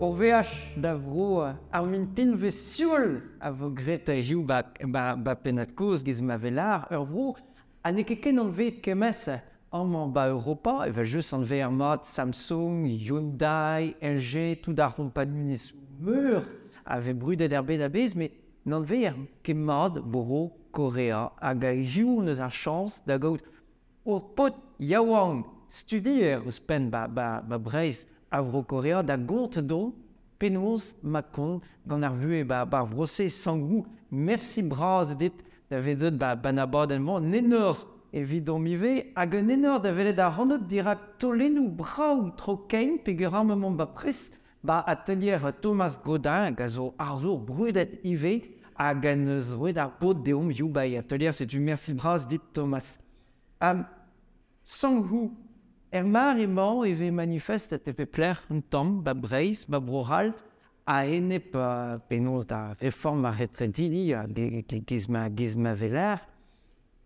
Ur veaj da vro ar mintinvezh sioul a vo graet hiziv ba, ba, ba pennad-kozh giz ma vez lâr ur vro ha n'eo ket ken anveet kemmes amañ ba Europa, evel-just anveer mat Samsung, Hyundai, LG, tout ar c'hompagnunezhioù meur a vez brudet er bed a-bezh, met n'anveer ket mat bro Korea hag hiziv hon eus ar chañs da gaout ur paotr yaouank studier ouzhpenn ba, ba, ba Breizh a Vro-Korea da gont dont penaos ma kont gant ar vuhez ba, ba vro-se Sang-Woo. Mersi bras dit da vezañ deuet ba, ba abadenn-mañ. Un enor evidomp ivez hag un enor da welet ac'hanout dirak taolennoù brav tro-kein peogwir emaomp ba pres ba atelier Thomas Godin hag a zo arzour brudet ivez hag en deus roet ar bod deomp hiziv ba e atelier. Setu mersi bras dit Thomas. Sang-Woo, er mare-mañ e vez manifestet e pep lec'h un tamm ba Breizh, ba Bro-C'hall, a-enep penaos da reform ar retredidi giz ma, giz ma weler.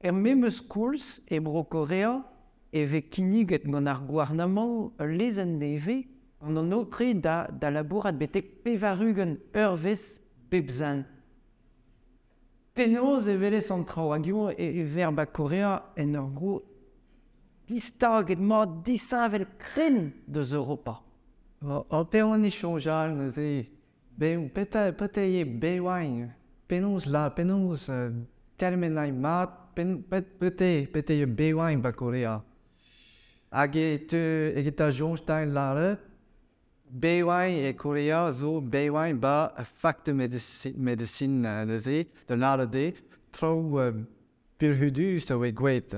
Er memes koulz e Bro-Korea e vez kinniget gant ar gouarnamant ul lezenn nevez gant an aotre da, da labourat betek 80 eurvezh bep zen. Penaos e welez an traoù hag eo e ver ba Korea en ur vro distaget mat disheñvel krenn deus Europa? Ur peoc'h e soñjal neuze petra petra eo bevañ penaos la penaos termenañ mat petra petra eo bevañ ba Korea hag e teu e ta soñj din lâret bevañ e Korea zo bevañ ba fac de médecine neuze da lâret eo traoù burzhudus a oe gwelet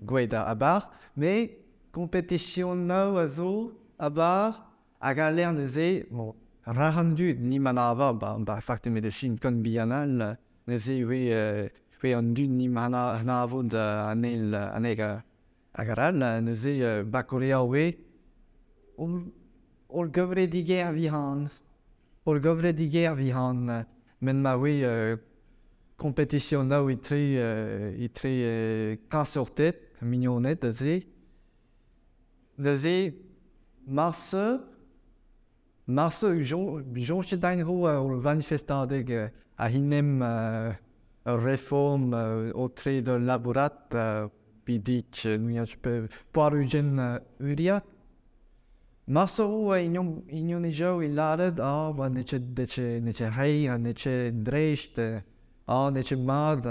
gwelet a-barzh met kompetisionoù a zo a-barzh hag a lec'h neuze bon rac'h an dud ni manava ba ba fac de médecine kant bihan all neuze ivez ivez an dud ni manavot an eil anezhe hag arall neuze ba Korea oe ur gevredigezh vihan ur gevredigezh vihan met ma oe kompetisionoù etre etre kañsorted mignoned neuze neuze marse marse soñjet din ro ur vanifestadeg a-hinem ur reform aotre da labourat bidik pevar-ugent euriad. Marse eo hinion e lâret ah ba n'eo ket n'eo ket reizh ha n'eo ket dreist ah n'eo ket mat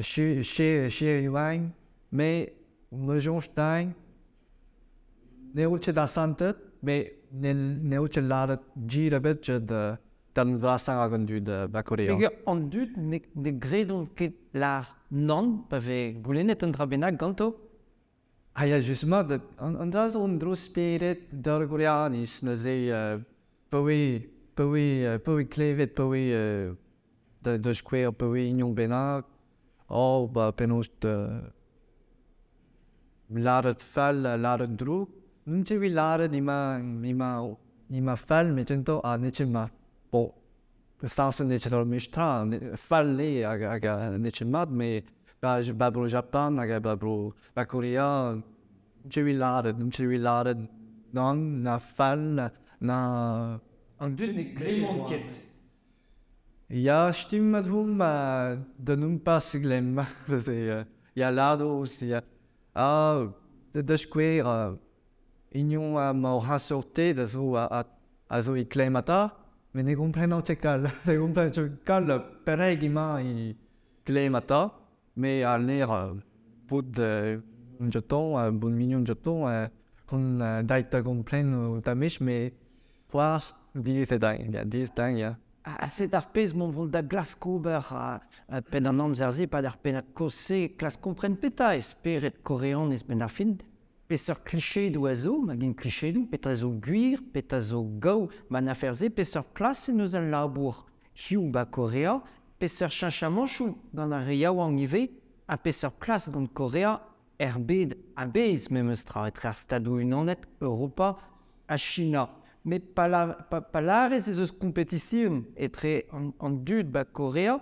cher eo met ma soñj din n'eo ket asantet met n'eo ket lâret gwir ebet d'an vrasañ ag an dud ba Korea. Peogwir an dud ne, ne gredont ket lâr nann pa vez goulennet un dra bennak ganto. Ah ya, justement, an dra zo un dro-spered d'ar Goreaniz neuze pa oe pa oe pa oe klevet pa oe da, da skouer pa oe hinion bennak oh ba penaos lâret fall lâret droug n'on ket evit lâret emañ emañ emañ fall met ento ha n'eo ket mat. Bon, sañset n'eo ket ur mech tra fall eo hag hag n'eo ket mat met ba ba bro Japan hag ba bro ba Korea n'on ket evit lâret n'on ket evit lâret nann na fall na An dud ne glemmont ket. Ya, stumm vo da nompas glemm neuze ya lâro ya ah da skouer hinion ma oc'h asortet a zo a, a zo e klemata met ne gomprenan ket kalz ne gompren ket kalz perak emañ e klemata met a lec'h bout un jeton bout mignon jeton hon dait da gompren o tamech met c'hoazh diaes eo din ya diaes din ya. Ha set ar pezh mont vont da glask ober penn an amzer-se pad ar pennad kozh-se klask kompren petra eo spered koreanez benn ar fin peseurt klichedoù a zo, hag int klichedoù, petra zo gwir, petra zo gaou, ma 'n afer-se, peseurt plas en deus al labour hiziv ba Korea, peseurt cheñchamanchoù gant ar re yaouank ivez, ha peseurt plas gant Korea er bed a-bezh memes tra, etre ar Stadoù-Unanet, Europa ha China. Met pa, pa, pa lârez ez eus kompetision etre an, an dud ba Korea,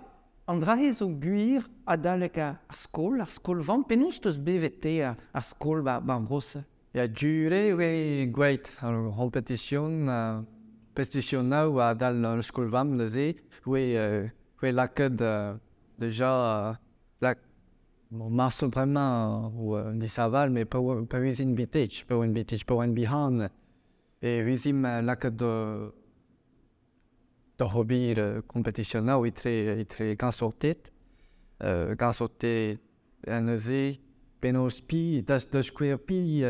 an dra-se zo gwir adalek ar skol, ar skol-vamm. Penaos teus bevet te ar, ar skol ba, ba ar vro-se? Ya jure oe gweit ar competition Competitionaou adal ar skol-vamm neuze, oe lakaet deja lak bon, marse bremañ o disaval, met pa pa vezin beteg, pa oan beteg, pa oan bihan, e vezimp lakaet da ober competitionaou etre gañsorted, gañsorted ha neuze penaos pi, da skouer pi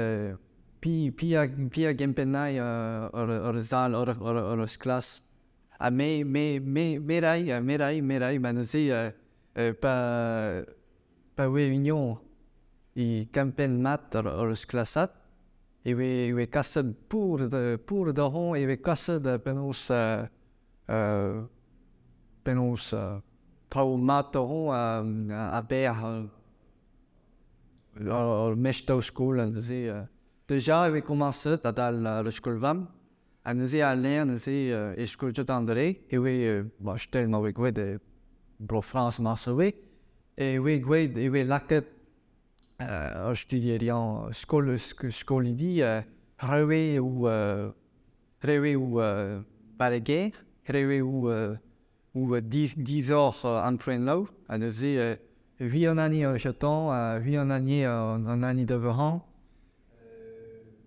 pi pi a pi a gempennai ur sal, ur sklas. Ha me me me me ray, me ray, me ray, ma neuze pa pa oe mignon e kempenn mat ur sklasad, e oe kaset pour de pour da hon, e oe kaset penaos penaos traoù mat da hon a ber ur mestaoù skol neuze. Deja e oe komañset adal ar skol-vamm, ha neuze al lec'h neuze e skol Jot-André, e oe, ba, stel ma oe gwelet e Bro-Frañs marse oe, e oe gwelet, e oe lakaet ur studieriañ skol skolidi rewe ou rewe ou baleger, rewe ou dizor antrennoù, ha neuze vi an ani ur chatan, vi an ani an ani deveran.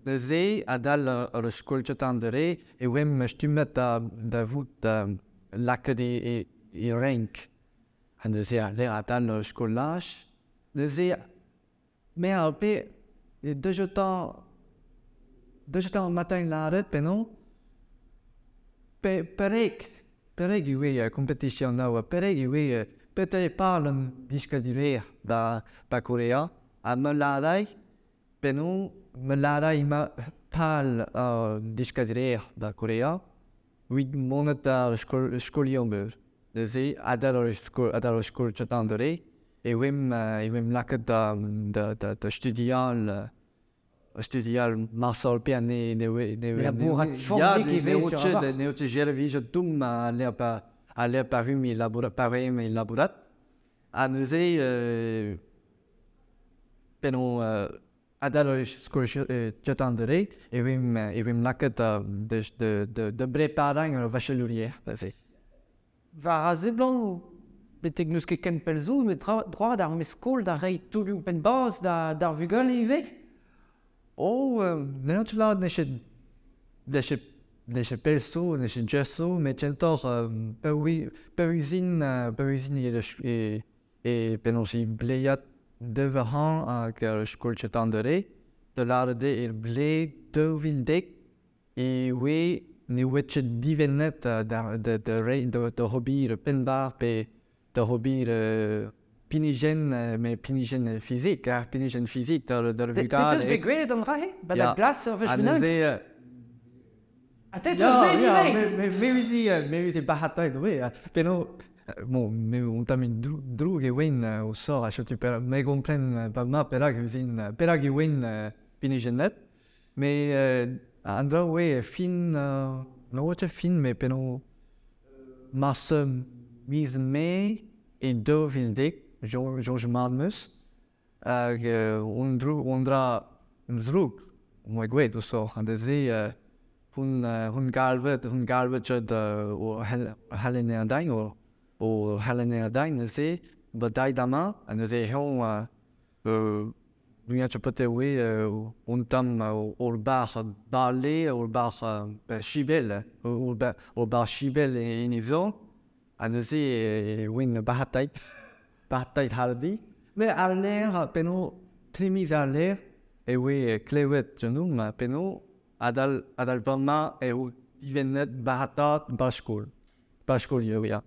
Neuze, adal ur skol Jot-André, e oemp stummet da vout lakaet e renk. Ha neuze adal ur skolaj. Neuze, me a pe, dejotañ matin lâret penaos, perek, perek e oe competitionaou, perek e oe petra e pal an diskadurer da Korea, ha me lârai, penaos, me lârai ma pal an diskadurer da Korea, evit monet d'ar skoliañ-meur. Neuze, adal ar skol Jot-André, e oemp lakaet da studial studial Marcel Pierre ne ne ne labourat forzhik e vez sur ar ne ket jervij doum a l'air pa a l'air pa vum labourat pa vem labourat ha neuze penaos adal ar skol Jot-André e vem lakaet de breparañ ur vachelourier neuze. War a seblant betek n'eus ket ken pell zo, met droad ar meskol da reiñ taolioù penn-bazh d'ar vugale ivez? Oh, n'eo ket lâret n'eo ket pell zo, n'eo ket just zo, met kentoc'h peuruzin e penaos e bleiad deverc'hañ hag ar skol Jot-André, da lâret eo er blez 2010 e oe ne oe ket divennet da ober penn-bazh pe da ober pinijenn, met pinijenn fizik, ar pinijenn fizik d'ar vugale. Te teus bet gwelet an dra-se? Ba da glas ur wech bennak? Ha te teus bet ivez? Me veze bac'hataet ivez. Penaos, bon, me on tamm droug e oen o sor, ha setu me gompren pa ma perak e vezin, perak e oen pinijennet. Mais an dra oe fin, no oa ket fin, met penaos marse miz Mae e 2010, George Marmus, hag on dra droug, on oa gwelet o sor, ha neuze hon galvet jod o halener dain, o halener dain, neuze, ba dai dama, ha neuze hon Nuia ket oe on tamm ur barzh bale, ur barzh chibel, ur barzh chibel en e zorn, ha neuze e oen bac'hataet hardi. Met ar lec'h, penaos, tri miz ar lec'h, e oe klevet genomp, penaos, adal bremañ eo divennet bac'hataat ba skol. Ba skol eo, ya.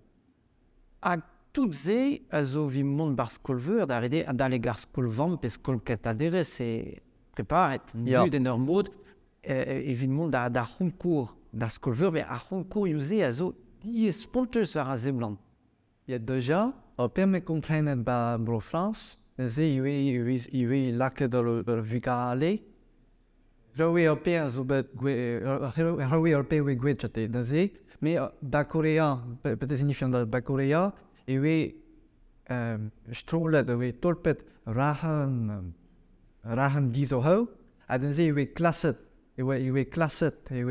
Hag tout se a zo evit mont bar skol-veur da rede adalek ar skol-vamm pe skol kentañ-derez e preparet dud en ur mod evit mont d'ar c'honkour d'ar skol-veur, met ar c'honkourioù-se a zo diaes spontus war a seblant. Ya deja, ur pemp komprenet ba Bro-Frañs, neuze ivez lakaet ur vugale. Roe ur pe a zo bet roe ur pe oe gwelet chate neuze, met da Korea, peut-être signifiant da Korea, e oe strollet, e oe tolpet rahan dizohou, ha neuze e oe klaset, e oe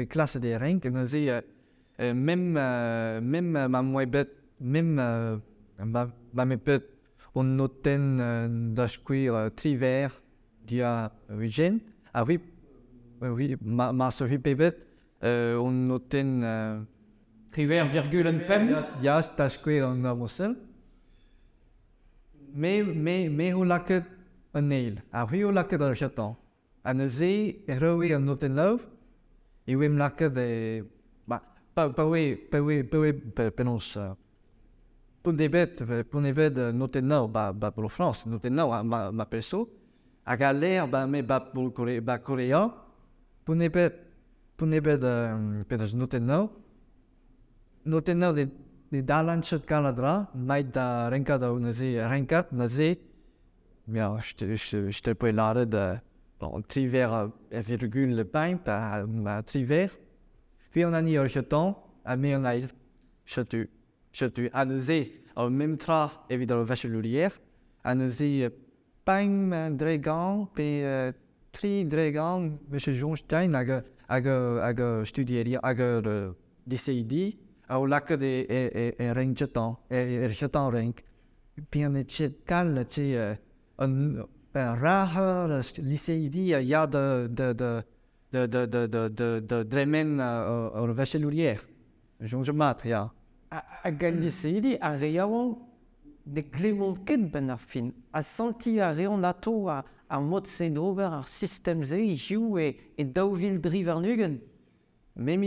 klaset e renk, neuze Mem mem ma moa bet mem ma me bet on notenn da skouer triver dia vijen a oui oui ma so pebet on notenn triver virgule un pemp ya da skouer an amosel me ho lakaet an eil a oui ho lakaet ar chatan ha neuze e roe an notenn lav e oem lakaet e ba pa oe penaos pont ebet notenn lav ba bro Frañs notenn lav ma perso hag a l'air ba me ba ba Korea pont ebet penaos notenn lav de dalanchet kaladra mait da renkat da neuze renkat neuze ya je te poe lâret bon triver virgule le pimp a triver puis on a ni ur chetan a me an eil chetu a neuze ar mem tra evit ar vachelourier a neuze pimp dregan pe tri dregan monsieur Jonstein hag hag studieria hag DCD a o lakaet e renk chetan e chetan renk puis an e chet kal che un rare lycéidi ya de dremen ur vachelourier jonge mat ya hag al lycéidi ar re yaouank ne glevont ket benn ar fin a senti a reont ato ar mod-se d'ober ar sistem-se hiziv e 2023. Me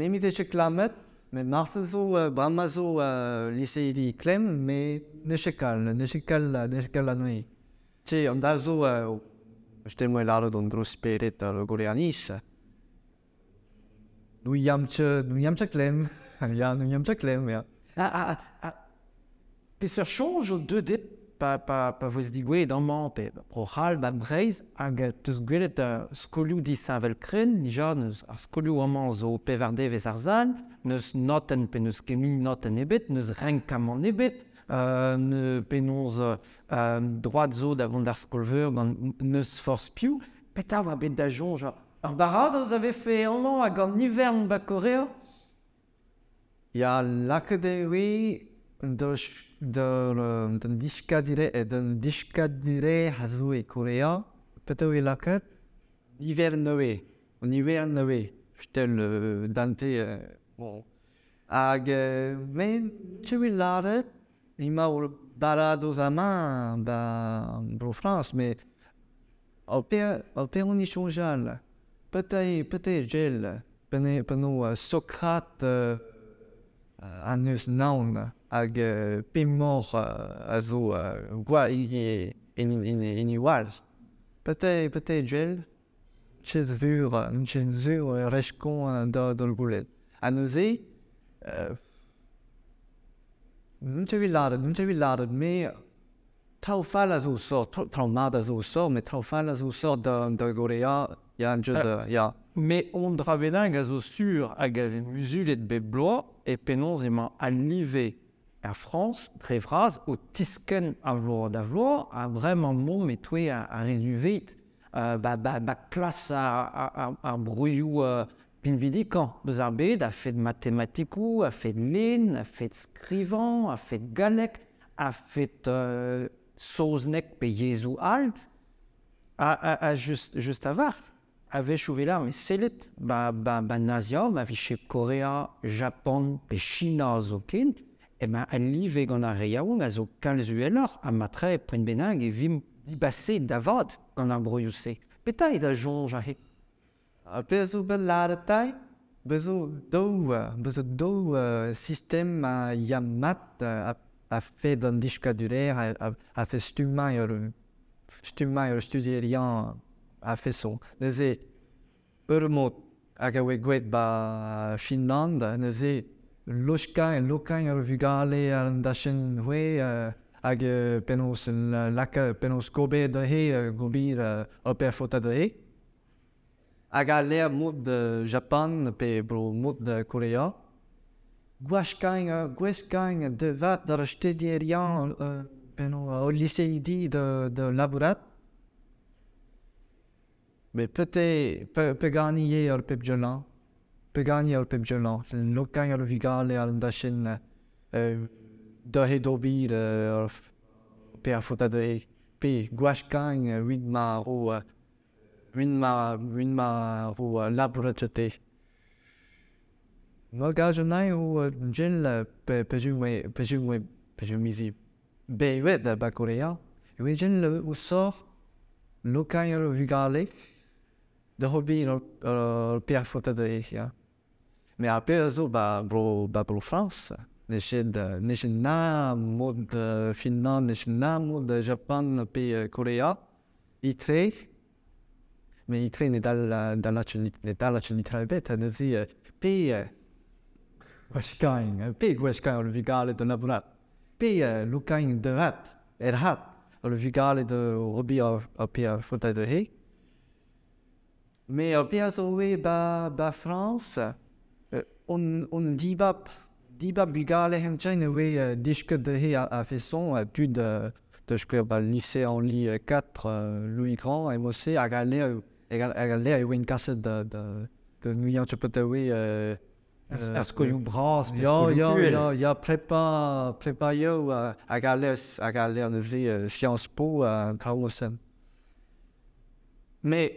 mize klamet me marse zo brama zo lycéidi klem me ne chekal anezhe. Che an dal zo je moe lâret an dro speret ar goreanis. Nou yamche klem. Ya, nou yamche klem, ya. A peseurt soñj o deuet pa voez digouezhet amañ pe Bro-C'hall ba Breizh hag teus gwelet skolioù disheñvel krenn dija neus ar skolioù amañ zo pevar devezh ar sal neus notenn pe neus ket mui notenn ebet neus renkamant ebet penaos droad zo da vont d'ar skol-veur gant neus forzh piv petra oa bet da soñj ar baradoz a vefe amañ hag an ivern ba Korea. Ya lakaet eo d'un diskadire a zo e Korea petra eo lakaet ivern nevez stel Dante bon hag men chevi lâret ema ur baradoz amañ ba bro Frañs met ar pe on e soñjal petra gel penaos Socrate an eus naon hag pemor a zo gwa en walz. Petra gel chet vur reskon da goulet. Ha neuze n'on ket evit lâret me traoù fall a zo sort, traoù mat a zo sort, met traoù fall a zo sort da Gorea, ya, ya. Me on dra bennak a zo sur hag a vez muzulet bep bloaz e penaos emañ al live ar Frañs dre vras o tiskenn a vloaz da vloaz ha bremañ mont e-touez ar rezuvet ba klas ar broioù pinvidikañ deus ar bed a fed matematikoù, a fed lenn, a fed skrivañ, a fed galleg, a fed saozneg pe yezhoù all a just a-walc'h. A-wechoù vel mais sellet ba Nazia, ma vije Korea, Japan pe China zoken, emañ al live gant ar re yaouank a zo kalz uheloc'h ha matre poent bennak e vimp dibaset da vat gant ar broioù-se. Petra eo da soñj aze? Ar pezh zo bet lâret tailh, bez zo daou sistem a ya mat a fed an diskadurer a fed stummañ ur studieriañ a feson. Neuze ur mod hag a oe gwelet ba Finland, neuze lokañ ar vugale ar an dachenn c'hwe hag penaos laka penaos gober dezhe gobir ur perfota dezhe. Hag a l'air mod Japan pe bro mod Korea. Gwechkañ de vat d'ar studieriañ penaos o lycéidi de labourat. Mais peut-être pe gagner ur pep jolan. Peganiñ ar pep gwellañ, lokañ ar vugale àr an dachenn deuet d'ober pe ar faota dezhe pe gwaskañ evit ma ro evit ma ro labourat gete. Ma gaj anezhi eo gell peogwir mizi bevet ba Korea e oe gell ouzhoc'h lokañ ar vugale da ober ar pe a faota dezhe, ya. Met ar pezh a zo ba bro ba bro Frañs n'eo ket n'eo ket na mod Finland, n'eo ket na mod Japan pe Korea etre met etre ne dal ne dal netra ebet neuze pe gwaskañ pe gwaskañ ar vugale da labourat pe lokañ da vat er c'had ar vugale da ober ar pe a faota dezhe. Met ar pezh a zo ivez ba ba Frañs on dibab dibab bugale hepken e oe desket dezhe a-feson tud da skouer ba lise Henri IV Louis Grand e-mod-se hag al lec'h hag al lec'h e oant kaset da da da n'ouian ket petra e oe Ar skolioù bras pe Ya, skolioù ya, uhel. ya, ya, prepa prepaioù hag al lec'h hag al lec'h neuze Sciences Po ha traoù-se. Met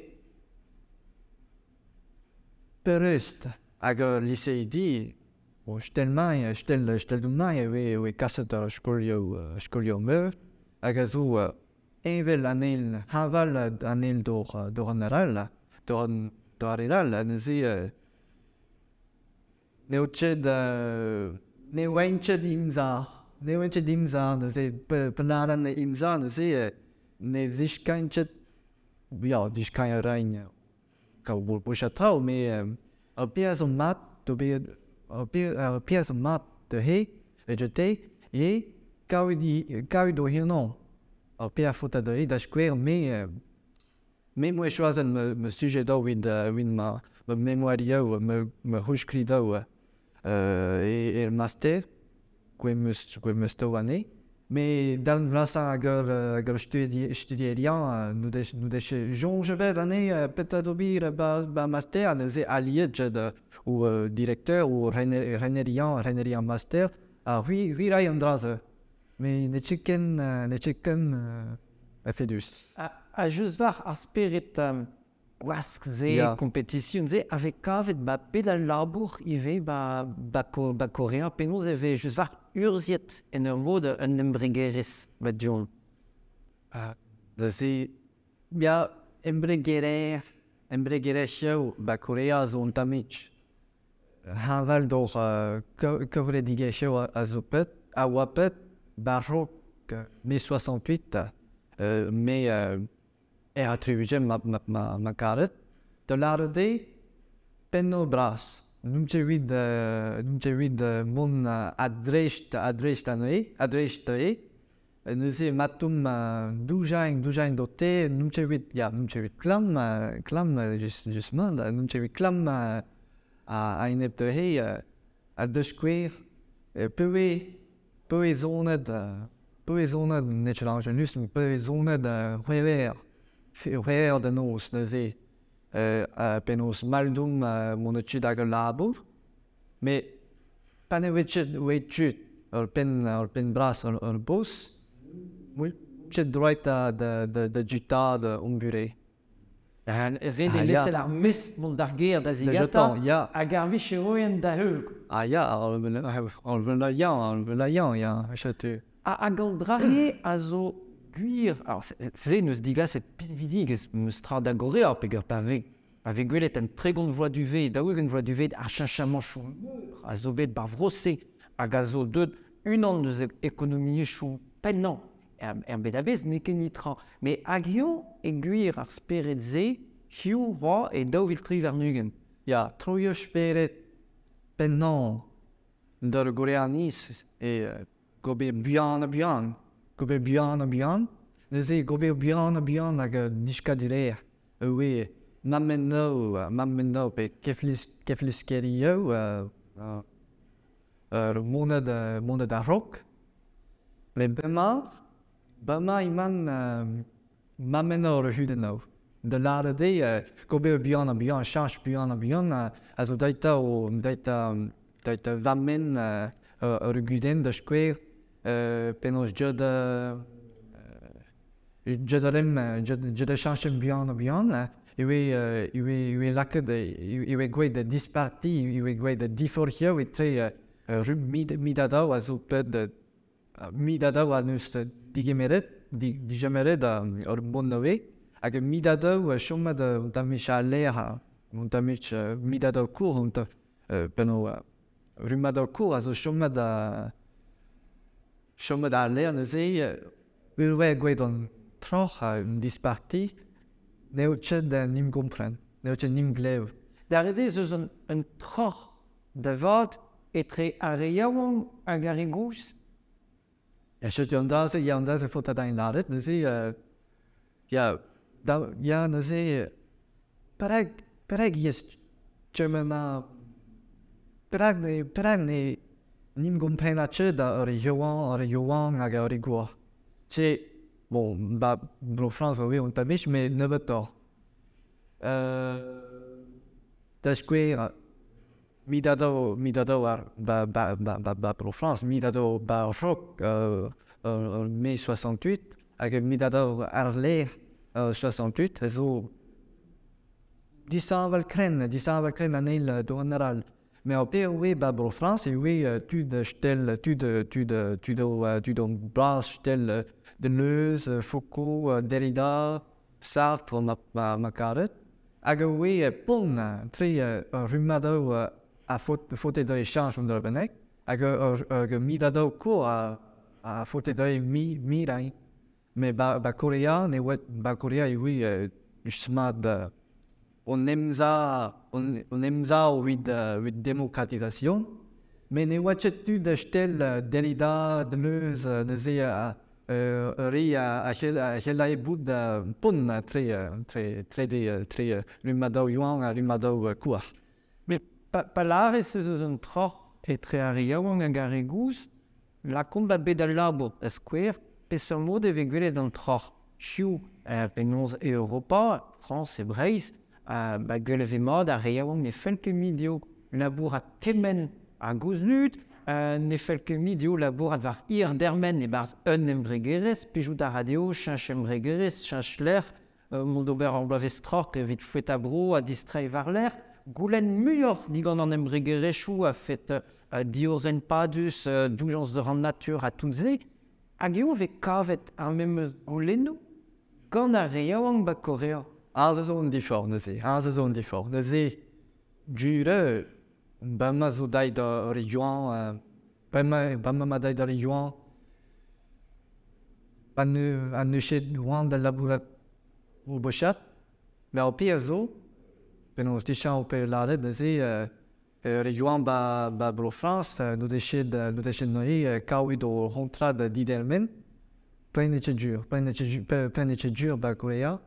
peurrest hag ul liseidi o stel-mañ stel stel-mañ e oe e oe kaset ar skolioù skolioù-meur hag a zo heñvel an eil hañval an eil d'hor d'hor an arall d'hor an d'ar re all neuze n'eo ket ne oaint ket imzar ne oaint ket imzar neuze pa lâran imzar neuze ne ziskaint ket ya diskañ a raint kaout boch traoù met ar pezh a zo mat d'ober ar pezh ar pezh a zo mat dezhe evete eo kaout kaout o unan ar pezh a faota dezhe da skouer me me 'm boa choazet ma ma sujedoù evit evit ma ma memoarioù ma ma c'houlskridoù er master gouez 'm eus gouez 'm eus daou anezhe. Met darn vrasañ hag ur hag ur studieriañ n'o dez n'o dez ket soñj ebet anezhe petra d'ober ba ba master neuze aliet o directeur o rener reneriañ reneriañ master ha c'hwi c'hwi 'ray an dra-se. Met n'eo ket ken n'eo ket ken efedus. Ha just war ar spered gwask-se, Ya. kompetision-se, a vez kavet ba bed al labour ivez ba ba ba Korea penaos e vez just war urzhiet en ur mod un embregerezh ba du-hont. Neuze ya embregerer embregerezhioù ba Korea zo un tammig hañval d'hor kevredigezhioù a zo pet a oa pet ba-raok mai 68 me er attribujen ma ma ma ma karet da lâret eo pennoù bras n'on ket evit n'on ket evit mont a-dreist a-dreist anezhe a-dreist dezhe neuze matomp doujañ doujañ d'ote n'on ket evit ya n'on ket evit klamm klamm just just mat n'on ket evit klamm a-enep dezhe ha da skouer pewe pewe zonet pewe zonet n'eo ket añjenus met pewe zonet c'hwec'h c'hwec'h da noz neuze penaos mall domp mont tud hag ul labour met pa ne oe ket oe tud ur penn ur penn bras ur bos ket droit da da da da guitaat hon burev. Ret eo lezel ar mestr mont d'ar gêr da zigatañ ya. Hag ar vicherourien da heul. Ah ya, ar velañ ya, setu. Hag an dra-se a zo gwir. Alors, se n'eus digaset pinvidigezh meus tra da Gorea peogwir pa vez pa vez gwelet un 30 vloaz du-ve, 40 vloaz du-ve ar cheñchamanchoù meur a zo bet bar vro-se hag a zo deuet unan eus ekonomiezhioù pennañ er bed a-bezh n'eo ket netra. Met hag hiziv e gwir ar spered-se hiziv 'oa e 2023. Ya, troioù spered pennañ d'ar Goreaniz eo gober buan ha buan. Gober buan ha buan. Neuze gober buan ha buan hag diskaduler oe mammennoù mammennoù pe kefluskerioù ur monet monet a-raok. Met bremañ bremañ emañ mammennoù ar c'hudennoù. Da lâret eo gober buan ha buan, cheñch buan ha buan a zo deuet o deuet deuet vammenn ur gudenn da skouer penaos deuet deuet a rimp deuet da cheñch buan ha buan e oe e oe e oe lakaet e oe gwelet da disparti e oe gwelet da diforc'hiañ etre rumm midadaou a zo bet midadaou a neus digemeret digemeret ur bon nevez. Hag midadaou chomet un tammig a-lec'h, un tammig midadaou kour, un pennoù rummadoù kour a zo chomet chomet a-lec'h neuze ur wech gwelet an troc'h, un disparti, n'eo ket en em gompren, n'eo ket en em glev. Da ret eo ez eus un troc'h da vat etre ar re yaouank hag ar re gozh. Ya, setu an dra-se, ya, an dra-se faota din lâret neuze, ya, da, ya, neuze, perak, perak yes kement a, perak ne, perak ne n'im gomprena ket ar re yaouank, ar re yaouank hag ar re gozh. Se, bon, ba, Bro-Frañs a oe un tammig, met nebeutoc'h. Da skouer, midadaou, midadaou ar ba, ba, ba, ba, ba Bro-Frañs, midadaou ba rock mai 68, hag midadaou ar lec'h 68, a zo dishañval-krenn, dishañval-krenn an eil d'an arall. Met ar pezh oe ba Bro-Frañs e oe tud stel, tud, tud, tud o, tud o bras stel Deleuze, Foucault, Derrida, Sartre, ma, ma, ma karet. Hag a oe pont tre rummadoù a faote dezhe cheñch an dra bennak, hag ur midadaou kour a faote dezhe mi, mirañ. Met ba, ba Korea, ne oa, ba Korea e oe just mat on emsav, on, on emsav evit, evit demokratization, met ne oa ket tud da stel Derrida, Deleuze, neuze re a c'hellae bout da pont tre, tre, tre, de, tre rummadoù yaouank ha rummadoù kour. Met pa, pa lârez ez eus un troc'h etre ar re yaouank hag ar re gozh, lakaomp ba bed al labour, da skouer, peseurt mod e vez gwelet an troc'h hiziv penaos e Europa, Frañs e Breizh, ba gwelet vez mat ar re yaouank ne fell ket mui dezho labourat kement a gozh-dud, ne fell ket mui dezho labourat war hir dermen e-barzh un embregerezh, plijout a ra dezho cheñch embregerezh, cheñch lec'h, mont d'ober ur bloavezh troc'h evit foetañ bro ha distreiñ war-lerc'h, goulenn muioc'h digant an embregerezhioù a-fet diorren padus, doujañs d'an natur ha tout se, hag eo vez kavet ar memes goulennoù gant ar re yaouank ba Korea. Aze zo un diforc'h neuze, aze zo un diforc'h. Neuze, jure, bremañ zo deuet ar re yaouank, bremañ, bremañ ma deuet ar re yaouank, pa ne, a neus ket oant da labourat o bochad, met ar pezh a zo, penaos dichañ pe lâret neuze, re yaouank ba, ba Bro-Frañs, n'o deus ket, n'o deus ket neuze kaout o c'hontrad didermen, pen ket dur, pen ket pen ket dur ba Korea,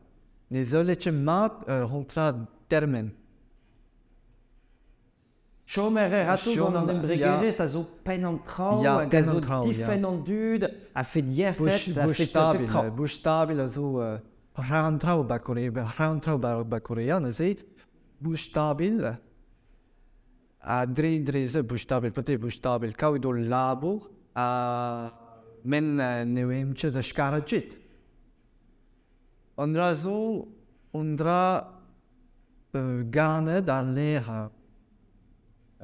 ne zeulet ket mat ur c'hontrad termen. Chom er atao gant an embregerezh a zo penn an traoù, Ya, hag a penn zo an traoù, ya. difenn an dud, a fed yec'hed, a Bouch fed stabil, pep tra. Bouch stabil a zo ra an traoù ba Korea, ra an traoù ba, ba Korea, neuze, bouch stabil, ha dre dre se bouch stabil, peut-être bouch stabil, kaout o labour, ha men ne oem ket da skarat ket. An dra zo, an dra ganet ar lec'h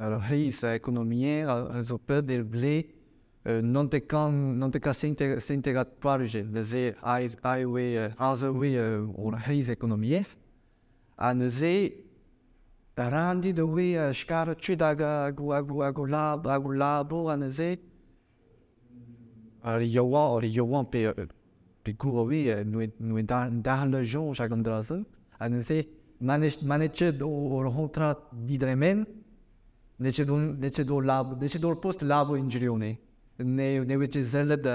ar c'hriz ekonomier a zo pet er ble nonte sentegat poarje, neuze ai oe aze oe ur c'hriz ekonomier, ha neuze randi da oe skarat tud hag hag hag hag o lab, hag o labour, ha neuze ar yaouank, ar yaouank pe, pe gour oe noe darn le soñj hag an dra se, ha neuze manet ket o c'hontrad didremen, ne ket ne ket o lab, ne ket o post labour injurione. Ne, ne oe ket sellet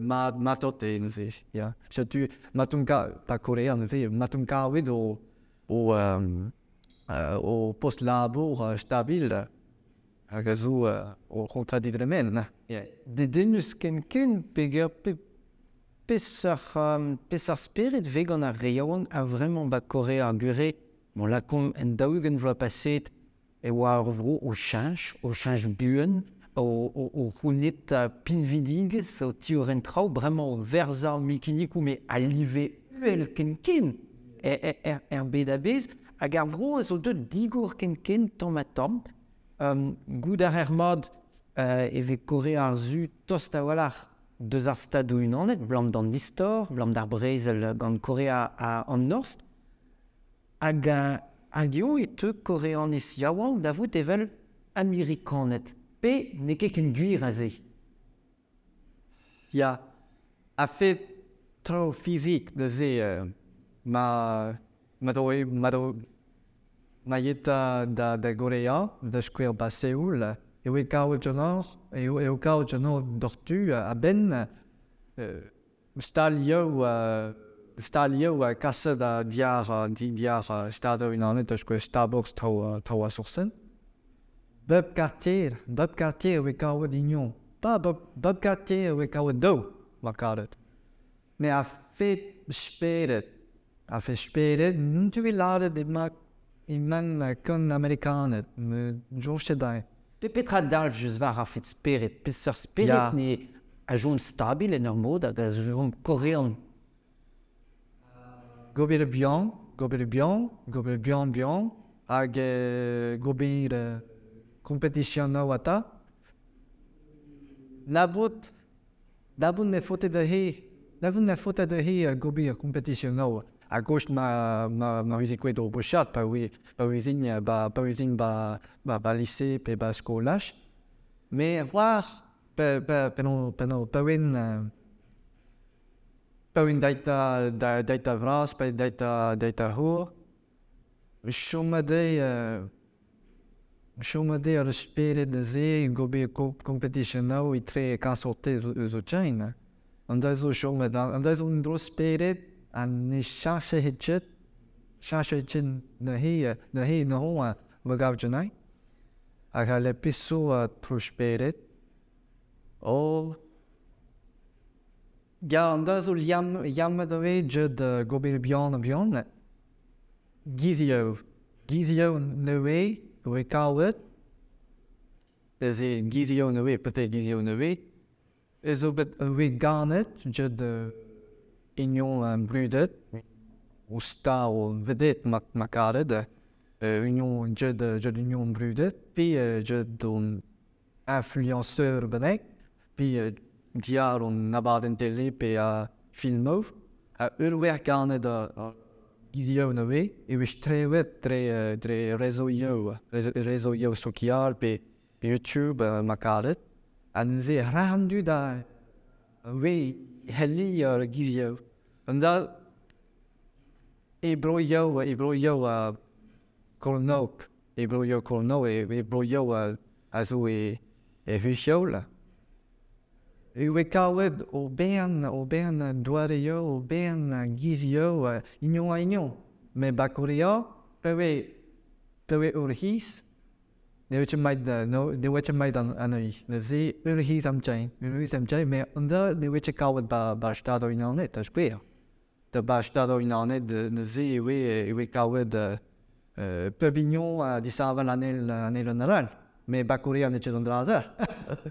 ma, matot e neuze, ya. Setu matum ka, pa Korea neuze, matum kavet o, o, o post labour stabil, hag a zo o c'hontrad didremen, ya. Dedennus ken-ken peger pe Peseurt spered 'vez gant ar re yaouank a vremañ 'ba Korea ar Gure? Bon, lakaomp en 40 vloaz paseet e oa ur vro o cheñch, o cheñch buan, o c'hounit pinvidigezh, o tiorren traoù, bremañ o verzañ mikinikoù met a live uhel ken-ken er bed a-bezh. Hag ar vro a zo deuet digor ken-ken tamm-ha-tamm. Goût a reer mat e vez Korea ar Su tost a-walc'h deus ar Stadoù-Unanet, 'blam d'an istor, 'blam d'ar brezel gant Korea an Norzh. Hag hag eo e teu Koreaniz yaouank da vout evel Amerikaned, pe n'eo ket ken gwir aze? Ya, a-fet traoù fizik neuze ma ma do ma do ma yet da Gorea, da skouer ba Seoul, eo e kavet ganeoc'h eo kavet ganeoc'h doc'htu a-benn stalioù kaset diàr Stadoù-Unanet da skouer Starbucks traoù a soursenn. Bep quartier e kavet union. Pas bep quartier e kavet daou, ma karet. Mais a-fet spered, n'on ket lâret emañ gant Amerikaned, soñj ket dezhe. Pe petra dalv just war a-fet spered? Peseurt spered ne a chom stabil en ur mod hag a chom korean? Gober bihan, gober bihan, gober bihan bihan, hag gober kompetisionoù ata. Labout ne faote dezhe, labout ne faote dezhe gober kompetisionoù. A gauche ma veze ket o bochat pa vezin ba lycée pe ba skolaj. Mais c'hoazh pa oan deit a vras, pe deit a c'hour, chom a dezhe ar spered neuze gober kompetisionoù etre kañsorted eus o tren. An da zo chom an da zo un dro spered ha ne cheñche ket neuze neuze ma gav ganin. Hag a le peseurt tro spered. Oh. Ya, an da zo liammet ivez get gober bihan bihan. Gizioù nevez oe kavet. Neuze gizioù nevez, peut-être gizioù nevez. Ez zo bet oe ganet get union brudet. O star o vedette ma karet. Union get union brudet. Pe get un influenceur bennak. Pe diàr an abadenn tele pe a filmoù. A ur wech ganet a gizioù nevez e vez strewet dre rezoioù sokial pe YouTube ma karet. Ha neuze rac'h dud a we helli ar gizioù. An da e broioù a Kornôg, e broioù Kornôg, e broioù a zo e huchioù. E oe kavet o bern doareioù, o bern gizioù, union a union. Met ba Korea, pa oe ur c'hiz, ne oa ket mat anezhi. Neuze ur c'hiz am tren, met an da ne oa ket kavet ba Stadoù-Unanet, da skouer. Da ba Stadoù-Unanet neuze e oe kavet pep union a disheñvel anezhe an arall. Met ba Korea n'eo ket an dra-se.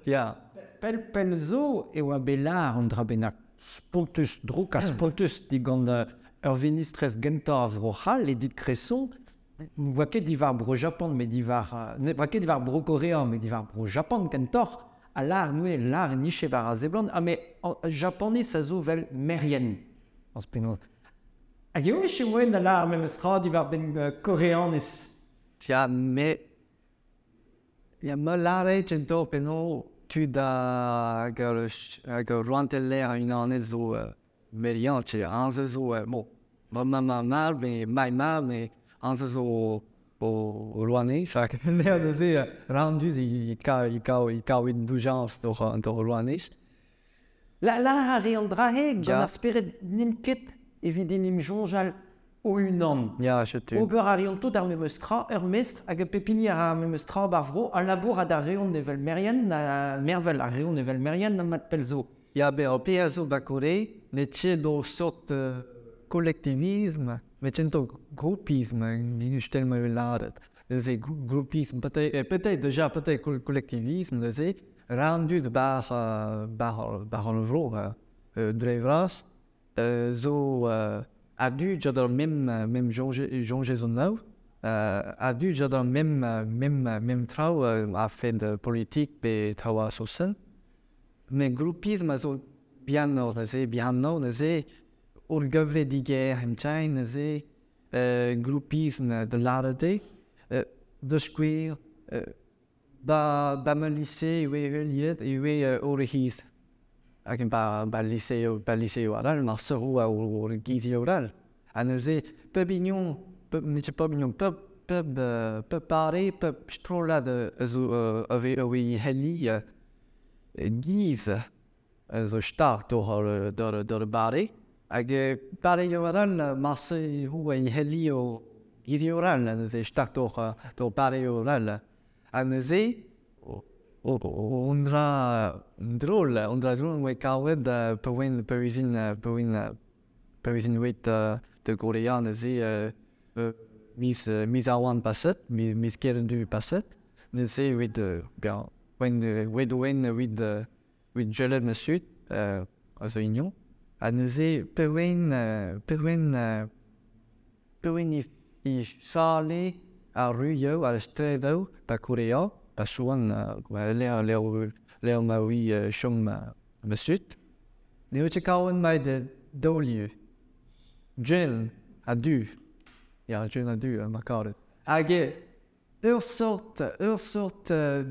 Ya. Pell zo e oa bet lâr an dra bennak spontus, drouk ha spontus digant ur vinistrez gentañ a Vro-C'hall, Edith Cresson, ne oa ket diwar Bro-Japan, met diwar ne oa ket diwar Bro-Korea, met diwar Bro-Japan kentoc'h, ha lâr noe lâr niche war ar seblant, ha met Japaniz a zo vel merien. An penaos. Hag eo e moen da lâr memes tra diwar benn Koreaniz. Ya, met ya ma lâret kentoc'h penaos tud hag ur rouantelezh unanet zo merian, anze zo bon, ma ma mais mai ma mais anze zo o rouanez, neuze randuz e kavet doujañs d'ur rouanez. La a re an drahe gant ar spered n'int ket evit en em soñjal o-unan. Ya, setu. Ober a reont tout ar memes tra, ur mestr, hag pep hini ar memes tra bar vro, a labour ad ar reont evel merien, na mervel ar reont evel merien, na mat pell zo. Ya be ar pezh a zo ba Kore, ne ket ur sort collectivisme, met kentoc'h groupisme, stel ma vez lâret. Neuze groupisme, peut-être déjà peut-être collectivisme, neuze, ra an dud bar an vro, dre vras, zo a-du jad ar mem soñjezon a-du jad ar mem traoù a-fed politik pe traoù a sosen. Met groupisme a zo bihanoc'h neuze, bihanoc'h neuze, ur gevredigezh emchain neuze, groupisme da lâret eo, da skouer, ba ma lise e oe heuliet e oe ur c'hiz. Hag ba liseo, ba liseo arall, mar seroù a ur gizioù arall. Ha neuze, pep hini, pep, n'eo ket pep hini, pep pare, pep strollad a zo a vez a oe heli giz a zo start d'ur bare. Hag pareioù arall, marse ho en heli o gizioù arall, neuze start d'ur pareioù arall. Ha neuze, un dra drol, un dra drol oe kavet pa vezin oet da Gorea neuze miz ar oan paset, miz kerent-du paset, neuze oet bien, oen oet oen oet gellet ma sud a zo ignon. Ha neuze pe oen i sale ar ruioù, ar stredoù ba Korea, ba Suan, leo ma oe chom ma sud. Ne oe ket kaout mai de daou-lieu. Gwenn ha du. Ya, gwenn ha du, ma karet. Hag ur sort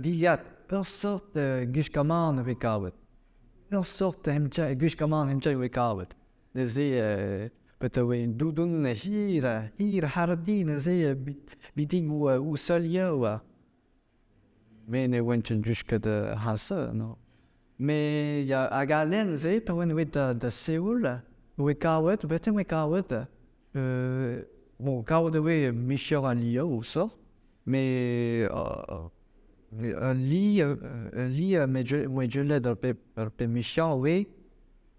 dilhad, ur sort gwiskamant a vez kavet. Ur sort gwiskamant hemcha a vez kavet. Neuze, bet a oe doudoun hir hardi, neuze biting ou seulioù. Me ne oan ket gwisket hase, no. Me ya hag a len neuze, pa oan oet da Seoul, oe kavet, beten oe kavet, bon, kavet oe micher a lio ou sort, me un li me gelet ar pe micher oe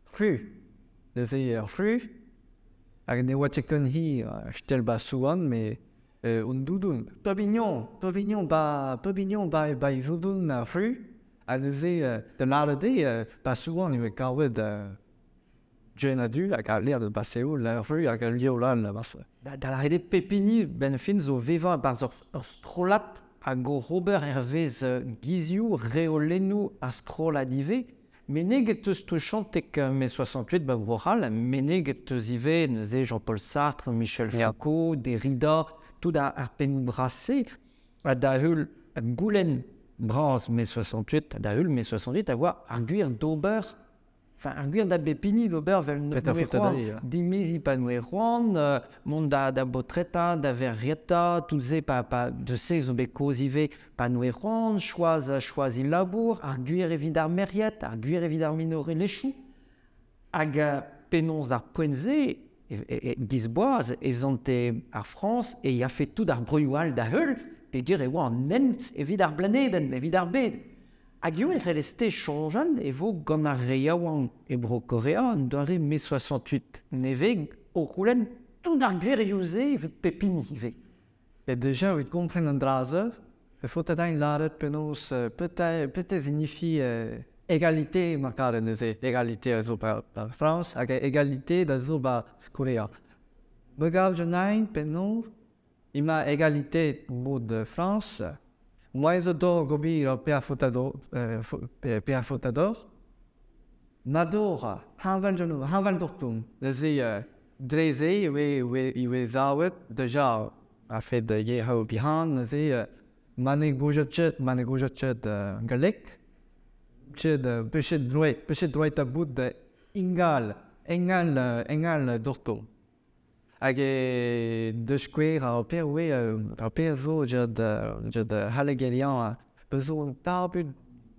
fru. Neuze ar fru, hag ne oa ket ken hir stel ba Suan, me un doudoun. Pavignon ba e zoudoun ar fru, ha neuze da lâret eo ba Suan e oe kavet gwenn ha du hag a lec'h da ba Seoul ar fru hag al liv all marse. Da lâret eo pep hini ben fin zo vevañ barzh ur strollad hag o ober hervez gizioù reolennoù ar strollad ivez. Meneget eus touchantek mai 68 ba Bro-C'hall, meneget eus ivez neuze Jean-Paul Sartre, Michel Foucault, Derrida, tout ar pennoù bras-se, ha da heul goulenn bras mai 68, da heul mai 68, a oa ar gwir d'ober, enfin ar gwir da bep hini d'ober vel Petra noe faota c'hoant, dezhi, ya. dimezi pa noe c'hoant, mont da botreta, da verrieta, tout se pa de se zo bet kaoz ivez pa noe c'hoant, choaz il labour, ar gwir evit ar merriet, ar gwir evit ar minorelezhioù, hag penaos d'ar poent-se, e giz-boaz, e zante ar Frañs, e yafe tout ar broioù all da heul, peogwir e oa an hent evit ar blanedenn, evit ar bed. Hag eo e c'hellez te soñjal e vo gant ar re yaouank e Bro-Korea an doare mai 68. Nevez o c'houlenn tout ar gwirioù-se evit pep hini ivez. Et déjà, evit kompren an dra-se, e faota din lâret penaos peut-être signifie égalité ma karet neuze, égalité a zo ba Frañs hag égalité da zo ba Korea. Me gav genin penaos ema égalité mod Frañs, Moi zo dor gober ar pe a faota d'or, pe a faota d'or. Mador, hañval genou, hañval dortoun. Neuze dre se e oe zavet deja a-fed yec'hoù bihan, neuze ma ne goujet ket, ma ne goujet ket galleg, ket pechet droet a bout ingal, engal dortoun. Hag e deus skouer ar per oe, ar per zo jad hallegerian, bezo un tabut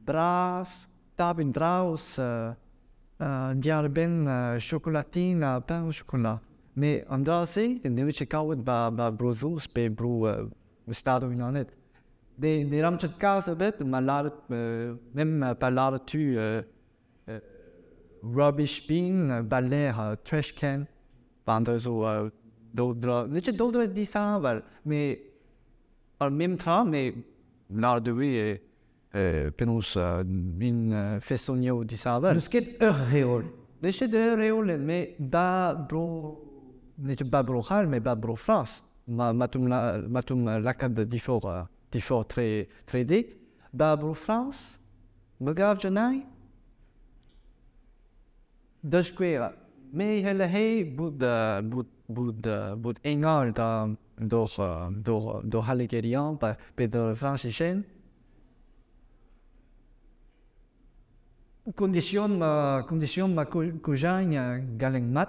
bras, tabut draus, diarbenn chocolatin ha pain au chocolat. Me an dra-se, ne eo ket kaout ba Bro-Saoz pe bro Stadoù-Unanet. Ne ran ket kalz ebet, ma lâret, mem pa lâret tu rubbish bin, baler trash can, ba an dra zo daou dra, n'eo ket daou dra disheñvel, met ar mem tra, met lâret e vez penaos min fesonioù disheñvel. N'eus ket ur reol. N'eus ket ur reolenn, met ba bro, n'eo ket ba Bro-C'hall, met ba Bro-Frañs, ma ma tum lakaat difor tre de, ba Bro-Frañs, me gav ganin, da skouer, me c'hell bout engal da d'or c'hallegerian pe d'ur frañsisien. Condition ma kojañ galleg mat,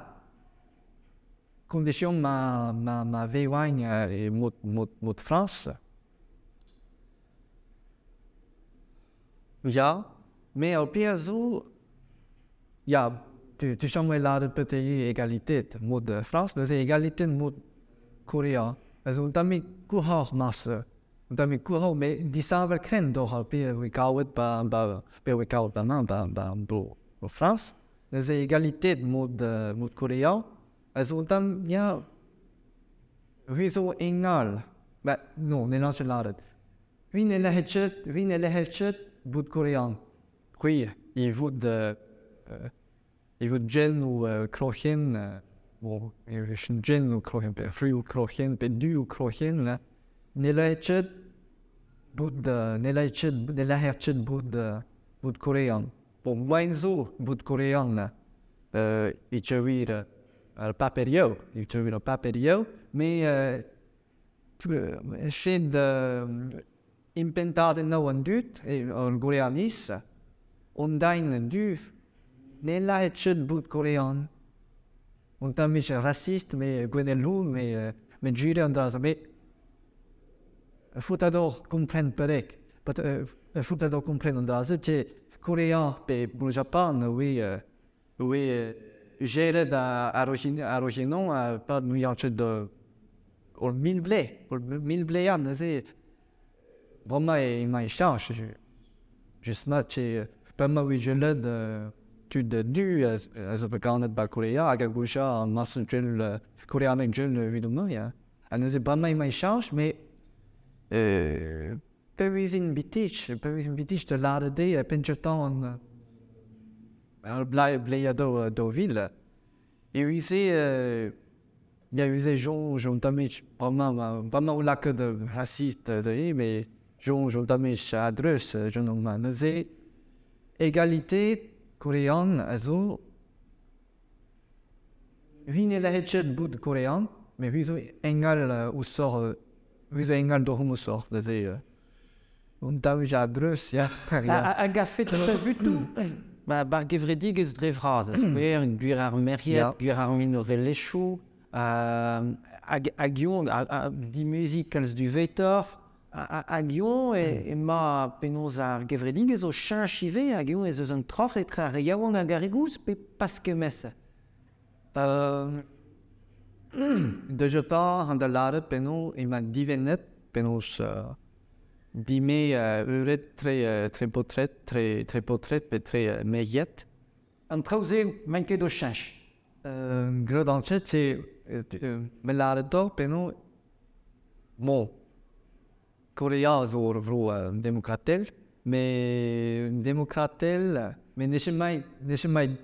condition ma vevañ e mod Frañs. Ya, me ar pezh a zo, ya, tu chom e lâret pet eo egalité mod Frañs, neuze egalité mod Korea. A zo un tammig kouc'hoc'h marse. Un tammig kouc'hoc'h, met disheñvel krenn doc'h ar pezh a voe kavet ba, ba, pezh a voe kavet ba mañ, ba, ba bro Frañs. Neuze egalité mod Korea. A zo un tamm, ya, hui zo engal. Ba, non, ne lan ket lâret. Hui ne lec'het ket, hui ne lec'het ket bout korean. Hui, e vout gen ou kroc'hen, bon, e vez gen ou kroc'hen, pe fru ou kroc'hen, pe du ou kroc'hen, là. Ne lec'het ket bout, ne lec'het ket, ne lec'het ket bout korean. Bon, moaien zo bout korean, là. E teuir ar paperio, e teuir ar paperio, mais ched impentadenn an dud, ar goreanis, on dain an du, ne lec'het ket bout korean. On tammig raciste, mais gwenelou, mais jure an dra, mais faut ador kompren perek. Faut ador kompren an dra, se Korea pe bro Japan, oui, oui, geret ar originon, pa nouian ket de ur mil ble, neuze, bremañ emañ e chañch, just mat, pa ma oe gellet tud du a zo bet ganet ba Korea hag a goucha an masen gel koreaneg gel evit o ya. Ha neuze bremañ emañ e chañch, met pe vezin bitich da lâret dezhe penn-kentañ an ar bleiad do vil. E wize ya wize joñj un tammig bremañ o lakaat raciste dezhe, met joñj un tammig a-dreuz joñj ma neuze egalité korean a zo hui ne lec'het ket bout korean, met hui zo engal ouzhoc'h, hui zo engal doc'h ouzhoc'h neuze un tammig a-dreuz, ya. Hag a fet tabutoù ba bar gevredigezh dre vras, a skouer, gwir ar merc'hed, gwir ar minorelezhioù, hag yon, dimeziñ kalz duvetoc'h, hag yon emañ penaos ar gevredigezh o cheñch ivez, hag yon ez eus un troc'h etre ar re yaouank hag ar re gozh, pe pas kemmes. De Japan an da lâret penaos emañ divennet, penaos dime eured tre potret, tre potret pe tre merc'hed. An traoù-se maint ket o cheñch. Graet an chet, me lâret doc'h penaos, bon, Korea zo ur vro demokratel, met demokratel, met n'eo ket mai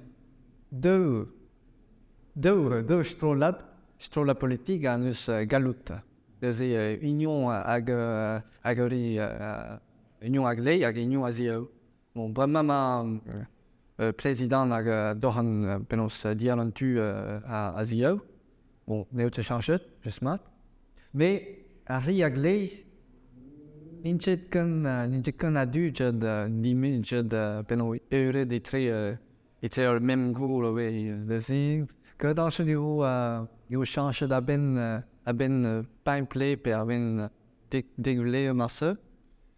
daou strollad politik an eus gallout. Neuze union hag union hag lei hag union a zio. Bon, bremañ ma prezidant hag doc'h an penaos dial an tu a zio. Bon, n'eo ket chañchet, just mat. Mais ar re hag lei n'int ket ken a-du ket dime ket penaos eured etre ur mem gour eo. Neuze, graet an chet eo chañchet a-benn pemp pe a-benn dek vloaz marse.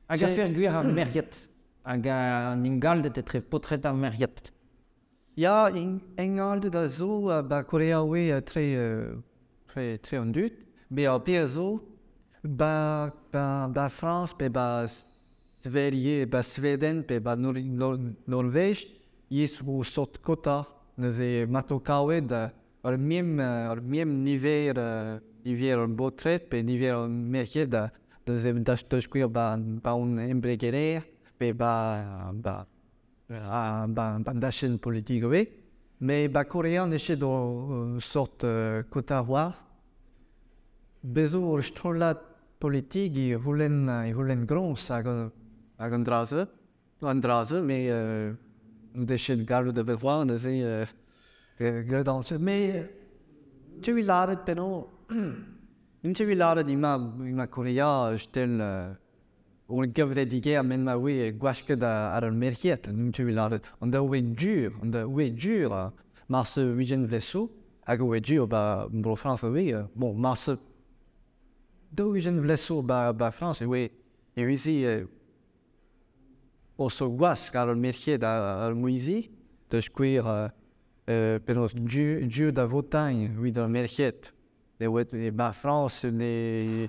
Hag a fer gwir ar merc'hed, hag an ingalded etre paotred ar merc'hed. Ya, ingalded a zo ba Korea oe tre an dud, met ar pezh a zo ba Frañs pe ba Sverige, ba Sveden pe ba Norvej, yes o sort kota, neuze matokawed ar miem niver ar botret pe niver ar merc'hed neuze da skouer ba on embregerer pe ba ban dachenn politik ove. Mais ba Korea n'eche do sort kota war. Bezo ur strollad politik e houlen groñs hag an draze. An draze, mais dechet gallout da vet neuze graet. Mais tu vi laret penaos tu vi laret ima Korea stel on gevredigezh men ma oe gwasket ar ar merc'hed, tu vi laret an da oe dur marse vijen vleso hag oe dur ba bro Frañs oe bon marse daou vijen vleso ba Frañs oe e wizi o so gwask ar merc'hed ar mouizi da skouer penaos dur da votañ evit ar merc'hed ne oe ba Frañs ne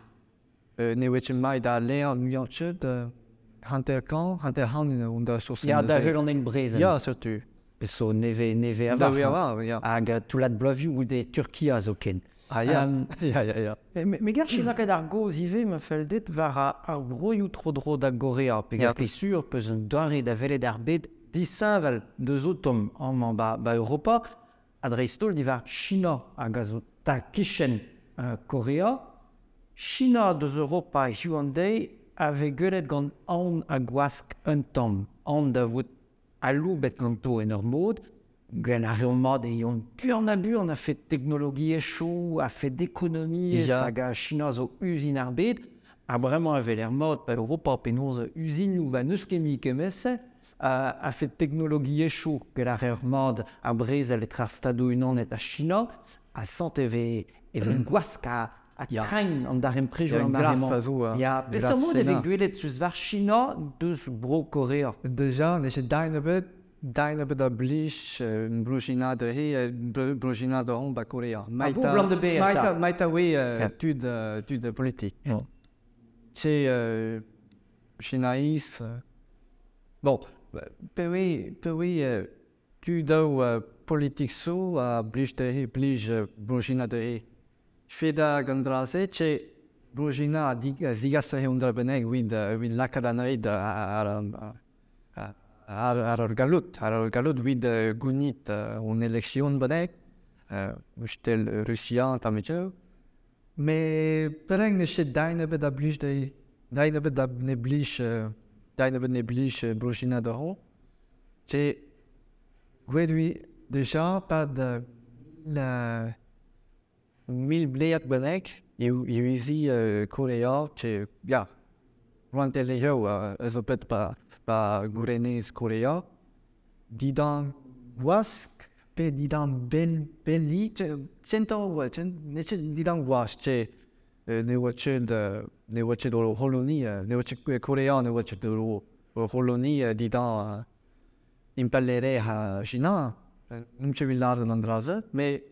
oe ket mai da leer muiañ hanter-kant on da source. Ya, da heul an en brezel. Ya, surtout. Peso neve avar. Ya. Hag toullad bloavioù goude Turkia zo ken. Ah, ya. Ya. Me gar china ket ar goz ivez ma fell det war ar broioù tro-dro da Gorea. Pe gar sur peus un doare da welet ar bed disheñvel deus otom amañ ba Europa a dreist-holl diwar China hag a zo ta kichen Korea. China deus Europa hiziv an deiz a vez gwelet gant aon ha gwask un tamm. Aon da vout aloubet ganto en ur mod, gant ar reont mat e yon buan a buan a fet teknologiezhioù, a fet ekonomiezh hag a China zo uzin ar bed, ha bremañ a vel er mod pa Europa penaos uzinoù ba n'eus ket mui kement-se, a fet teknologiezhioù gant ar reont mat ar brezel etre ar Stadoù-Unanet ha China, a sant e vez gwask a train an darempredoù an aremañ. Ya, peseurt mod e vez gwelet eus war China deus bro Korea. Deja, ne dain ebet a blij bro China de he, bro China de hon ba Korea. Maita oe tud politik. Se Chinaïs. Bon, pe oe tud daou politik so a blij de he, blij bro China de he. Feda gant dra-se, che bro China a zigas he un dra bennak evit lakaat anezhe ar ar galloud evit gounit on eleksion bennak, stel Rusia tamm-eteu. Mais perak ne ket dain ebet a blij dezhe, dain ebet ne blij bro China da ho. Che gwelet vi deja pad la mil blead bennak e wizi Korea, che, ya, rouantelezhioù a zo bet ba gourenez Korea, didan gwask pe didan belli, kentañ, ne ket didan gwask, che ne oa ket o c'holoni, ne oa ket Korea, ne oa ket o c'holoni didan impalaerezh China, n'on ket evit lâret an dra-se, met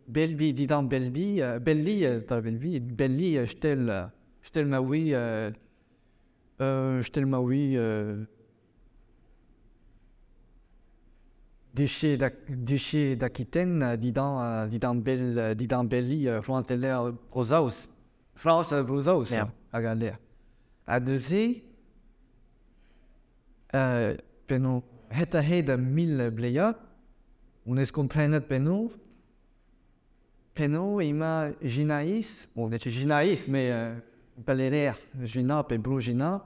Belbi, didan Belbi, Belli, pas Belbi, Belli, stel ma oe, duché d'Aquitaine, didan Belli, rouantelezh Bro-Saoz. France Bro-Saoz, hag al lec'h. Ha neuze, penaos, het-a-hed a mil bleiad, on ez komprenet penaos, ema Jinaïs, bon, n'eo ket Jinaïs, mais impalaer Jina pe bro Jina,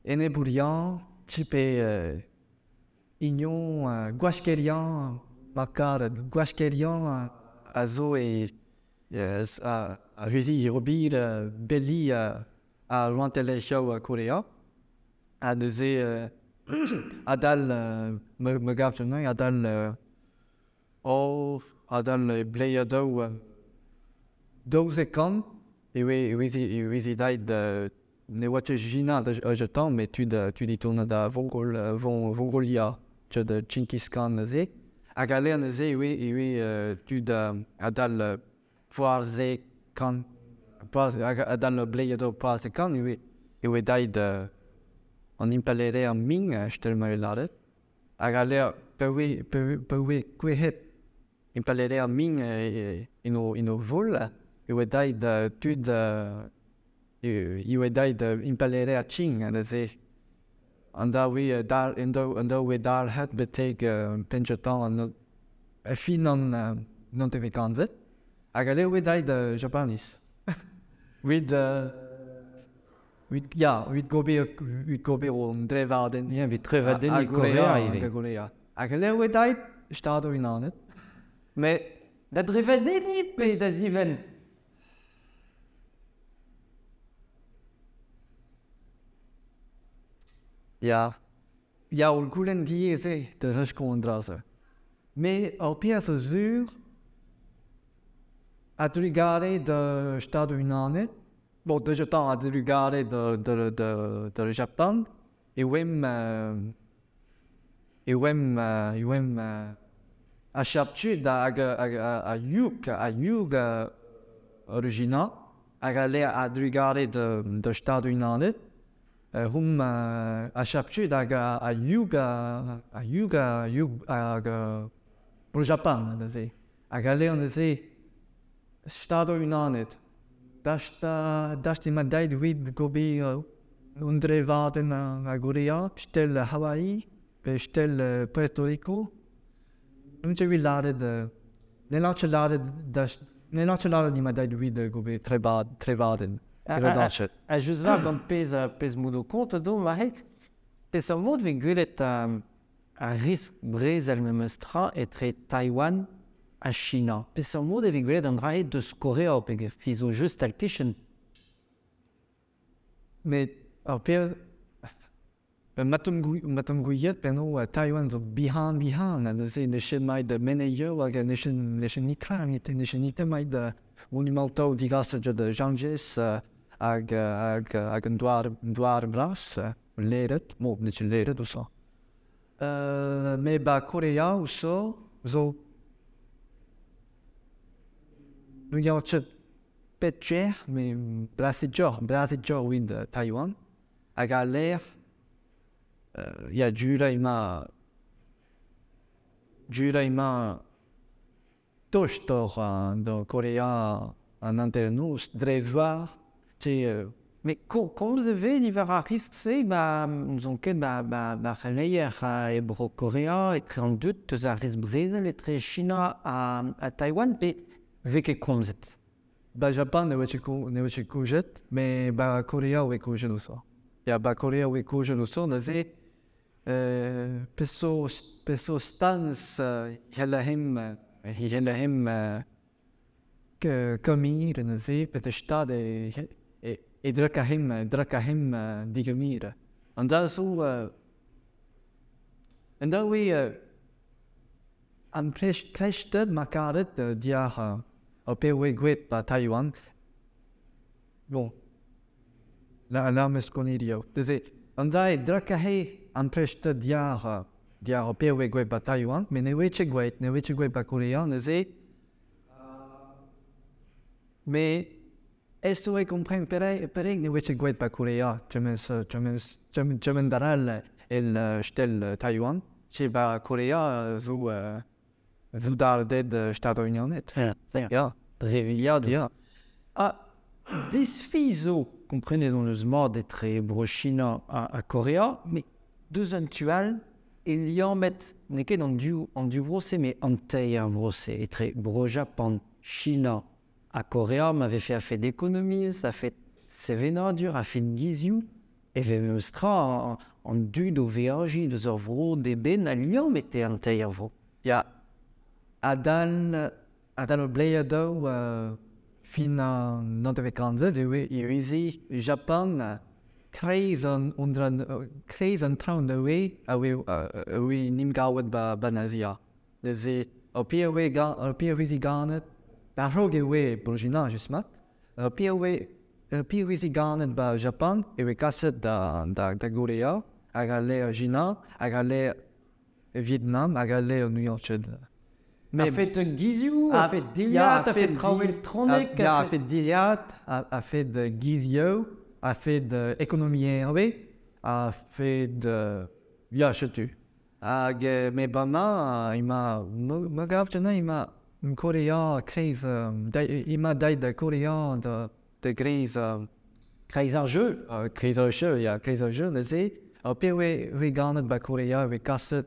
enebourian, pe ignon, gwaskerian, makar, gwaskerian a zo e a vezi robir belli a rouantelezhioù Korea. Ha neuze adal me gav adal o adal bleiadoù 12 kant e oe daet ne oa ket Jina da tamm, met tud e tourna da Vongolia, tud Genghis Khan neuze. Hag a lec'h neuze e oe tud adal poarze kant, adal bleiadoù poarze kant e oe daet an impalaerezh Ming, stel ma eo lâret. Hag a lea pe oe kouezhet impalaer Ming en o vol e oa daet tud e oa daet impalaer Qing neuze. An da oe dalc'het betek penn-kentañ an fin an naontekvet kantved. Hag a lea oe daet Japaniz. Evit gober an drevadenn. Ya, evit trevadenniñ Korea ivez. Korea. Hag a lea oe daet Stadoù-Unanet. Met da drevadenniñ pe da zivenn? Ya. Ya, ur goulenn diaes eo da respont an dra-se. Met ar pezh a sur a-drugarez da Stadoù-Unanet, bon, da a-drugarez da Japan, e oemp achap-tud hag a youg original hag a lea a-drugarez da Stadoù-Unanet, hom achap-tud hag a youg hag bro Japan neuze. Hag a lea neuze Stadoù-Unanet. Dasht emañ daet evit gober un drevadenn a Gorea, stel Hawaii, pe stel Puerto Rico. N'on ket evit lâret, n'hellan ket lâret emañ daet evit gober trevadenn. Ha just war gant pezh mod o kont do, Marek, peseurt mod vez gwelet ar risk brezel memes tra etre Taiwan ha China. Peseurt mod e vez gwelet an dra-se deus Korea peogwir zo just al-kichen. Met ar pezh matomp gouiet penaos Taiwan zo bihan-bihan, neuze ne ket maet da meneioù hag ne ket nitra, ne ket nitra maet da monumantoù digaset da Ganges hag an douar bras, leret, bon, ne ket leret ousa. Met ba Korea ousa zo n'ouian ket pet cher, met braset-jor evit Taiwan, hag a lec'h ya, jura emañ tostoc'h da Korea an hanternoz dre zouar. Met komz e vez diwar ar risk-se, ba n'ouzon ket ba c'heleier e bro Korea etre an dud eus ar risk brezel etre China ha Taiwan, pe vez ket komzet? Ba Japan ne oa ket komzet, met ba Korea oa komzet ousa. Ya, ba Korea oa komzet ousa, neuze peseurt stans c'hell him kemir neuze, pet stad e draka him digemir. An da zo an da oe an prestet ma karet diar ar pe oe gweet ba Taiwan. Bon, la meus konirio. Neuze, an da e draka he an prestet diar ar pe oe gweet ba Taiwan, met ne oe ket gweet ba Korea, neuze. Mais est-ce que kompren perek ne oe ket gweet ba Korea, kement daral el stel Taiwan, che ba Korea zo dar ded Stadoù-Unanet. Ya. Dreviliad. Ya. Ah, desfi zo, komprenet on eus mat etre bro China ha Korea, met deus an tu all e liammet n'eo ket an div vro-se, met an teir vro-se, etre bro Japan, China ha Korea, ma vefe a-fet ekonomiezh, a-fet sevenadur, a-fet gizioù, e vez memes tra an dud o veajiñ deus ur vro d'eben a liamm ete an teir vro. Ya, adal ur bleiadoù fin an naontekvet kantved e oe Japan kreiz an traoñ da oe nim gaouet ba Azia. Neuze, ar pe oe ganet, da raok e oe Bro-China just mat, ar pe oe ganet ba Japan e oe kaset da Korea, hag a le China, hag a le Vietnam, hag a le New York. A-fet gizioù, a-fet dilhad, a-fet traoù elektronek... Ya, a-fet dilhad, a-fet gizioù, a-fet ekonomiezh, a-fet... Ya, setu. Hag me bremañ emañ ma gav din emañ Korea kreiz emañ deuet da Korea da greiz Kreiz ar jeu. Kreiz ar jeu, ya, kreiz ar jeu neuze. Ar pezh oa ganet ba Korea e vez kaset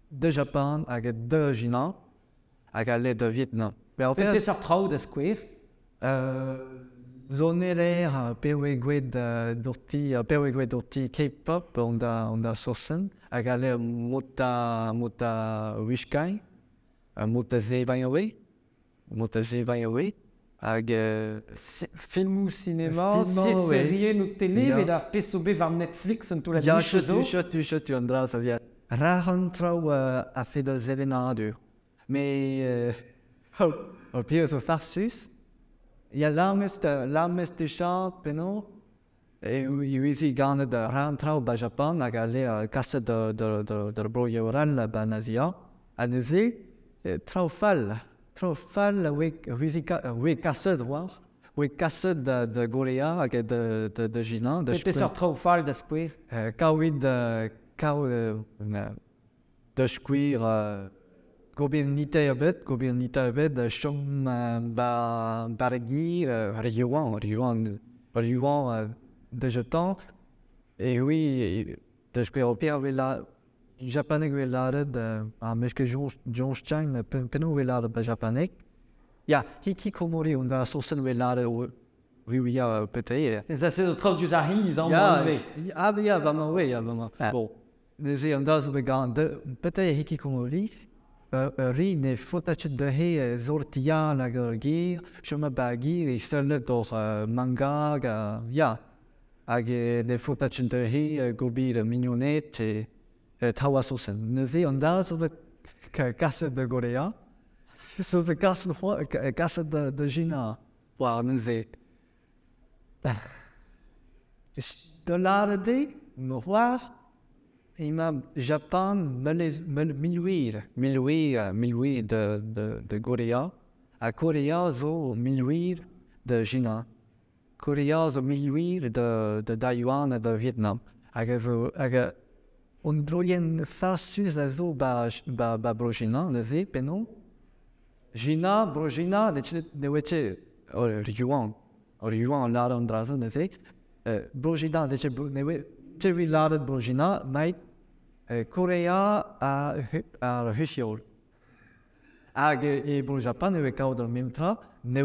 da Japan hag da China hag ale da Vietnam. Peseurt traoù da skouer? Sonerezh, pe oa gwelet doc'hti, pe oa gwelet doc'hti K-pop on da sourcen hag ale mod da wiskañ, mod da zevañ ivez, mod da zevañ ivez hag Filmoù sinema, seriennoù tele, evit ar pezh zo bet war Netflix un toullad Ya, setu, setu, setu an dra, ça ya. Rac'h an traoù a-fet ar sevenadur. Mais ar pezh zo farsus, ya lammes de chat penaos e veze ganet rac'h an traoù ba Japan hag ale kaset d'ar broioù all ba 'n Azia. Ha neuze, traoù fall, traoù fall a oe kaset war, oe kaset da Gorea hag da China. Da peseurt traoù fall da skouer? Kaouit da skouer gobernite ebet da chom bar gir ar yuan da jetan. E oui, da skouer o père la japaneg oe lâret ar meus ket Joñs Chang penaos oe lâret ba japaneg. Ya, hikikomori on da sourcen oe lâret oui oui ya peut-être. Ça c'est traoù diouzh ar c'hiz amañ ivez. Ah ya, vraiment oui, ya vraiment. Bon, neuze an da zo bet gant peut-être hikikomori ri ne faota ket dezhe sortial hag ur ger, chom ba gir e sellet doc'h manga hag ya. Hag ne faota ket dezhe gobir mignoned e traoù a sourcen. Neuze an da zo bet kaset da Gorea, zo bet kaset da China. War neuze. Da lâret eo, ma c'hoazh, emañ Japan milwir de Korea, ha Korea zo milwir de China. Korea zo milwir de Taiwan ha de Vietnam. Hag hag un droienn farsus a zo ba bro China, neuze, penaos. China, bro China, ne oa ket ur yuan. Ur yuan lâret an dra-se neuze. Bro China, ne oa ket evit lâret bro China, met Korea ar C'huzh-Heol. Hag e bro Japan e oa kaout ar mem tra, ne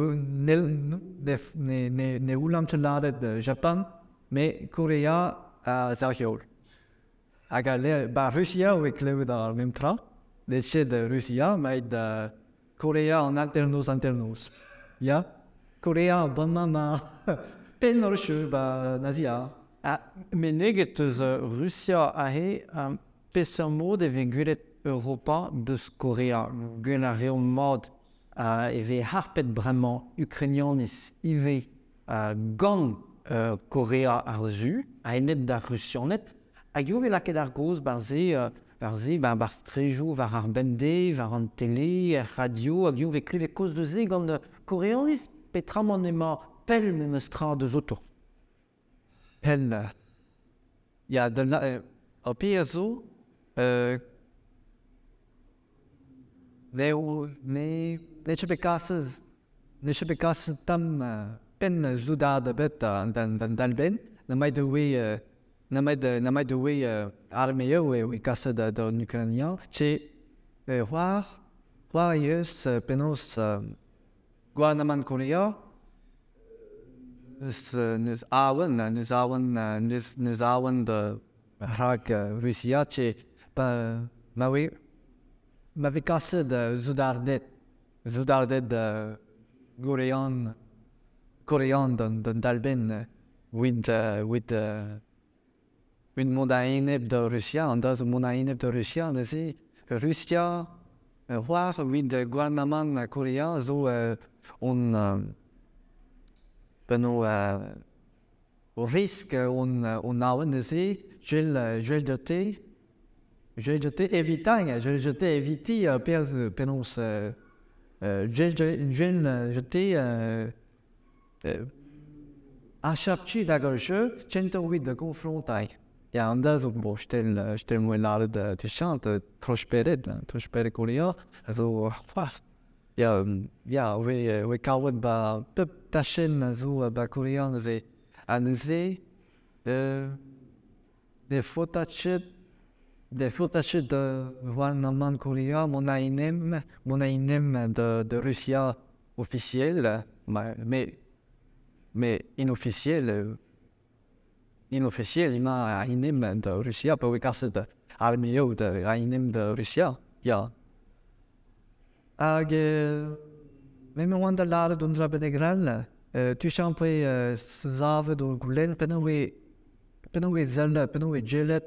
oulamp ket lâret Japan, met Korea ar Sav-Heol. Hag ba Rusia oa klevet ar mem tra, ne ket Rusia, met Korea an hanternoz. Ya, Korea bremañ ma penn ur cheu ba Azia. Ha meneget eus Rusia aze, peseurt mod e vez gwelet Europa deus Korea. Gwell a reomp mat e vez harpet bremañ Ukrainianiz ivez gant Korea ar Su, a-enep d'ar Rusianed, hag eo vez lakaet ar gaoz bar-se bar strejoù, war ar bemdez, war an tele, er radio, hag eo vez klevet kaoz deus se gant Koreaniz, petra m'an emañ pell memes tra deus oto. Pell. Ya, ar pezh a zo, ne ket bet kaset tamm penn soudard ebet d'an dalbenn, nemet oe armeoù e kaset d'an Ukrainian. Che c'hoazh eus penaos gouarnamant Korea neus awen da rak Rusia, che ma vez kaset soudarded korean d'an dalbenn wit mont a-enep da Rusia, an da zo mont a-enep da Rusia, neuze Rusia c'hoazh wit gouarnamant Korea zo on penaos o risk on awen neuze jel de evitañ, jel de eviti penaos jel de achapchi da ur jeu, kentoc'h evit da gonfrontañ. Ya, an da zo, bon, stel moe laret te chant, trosperet, trosperet Korea, a zo, ya, ya, oe kaouet ba pep tachen a zo ba Korea, neuze, ha neuze, de fotachet de gouarnamant Korea, mon ainem de Russia officiel, mais inofficiel, ima ainem de Russia, pa oe kaset armeo de ainem de Russia, ya. Hag, me oan da laret on dra beneg rall, tu champe savet o goulen, penaos oe zelle, penaos oe gelet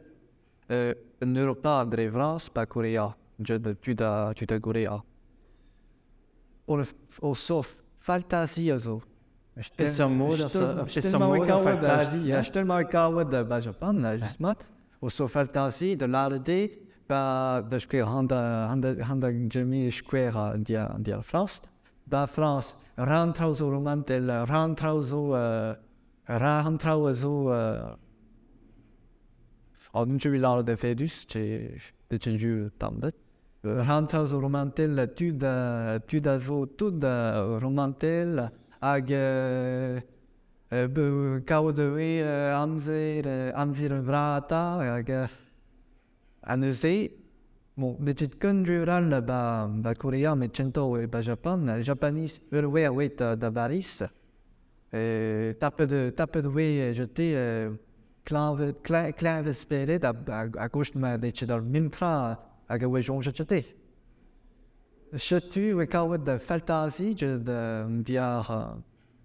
en Europa dre vras pa Korea, tu da Korea. O sof, faltazi a zo. Peseurt mod a faltazi, hein? Stel ma kaouet ba Japan, justement. O sof faltazi de laret ba da skwer handa jemi skwer dia France. Ba France, ran traoù zo romantel, ran traoù zo ran traoù zo an nun ket laret efedus, de tchenju tambet. Ran traoù zo romantel, tud a zo tout romantel, hag kaout oe amzer vrata, hag ha neuze, bon, ne ket kun all ba Korea, met kentoc'h oe ba Japan, Japanis ur oe a oe da Paris, tapet oe jeté kleñvet speret a goust ma de ket ar mimtra hag a oe soñjet jeté. Setu oe kaouet da faltazi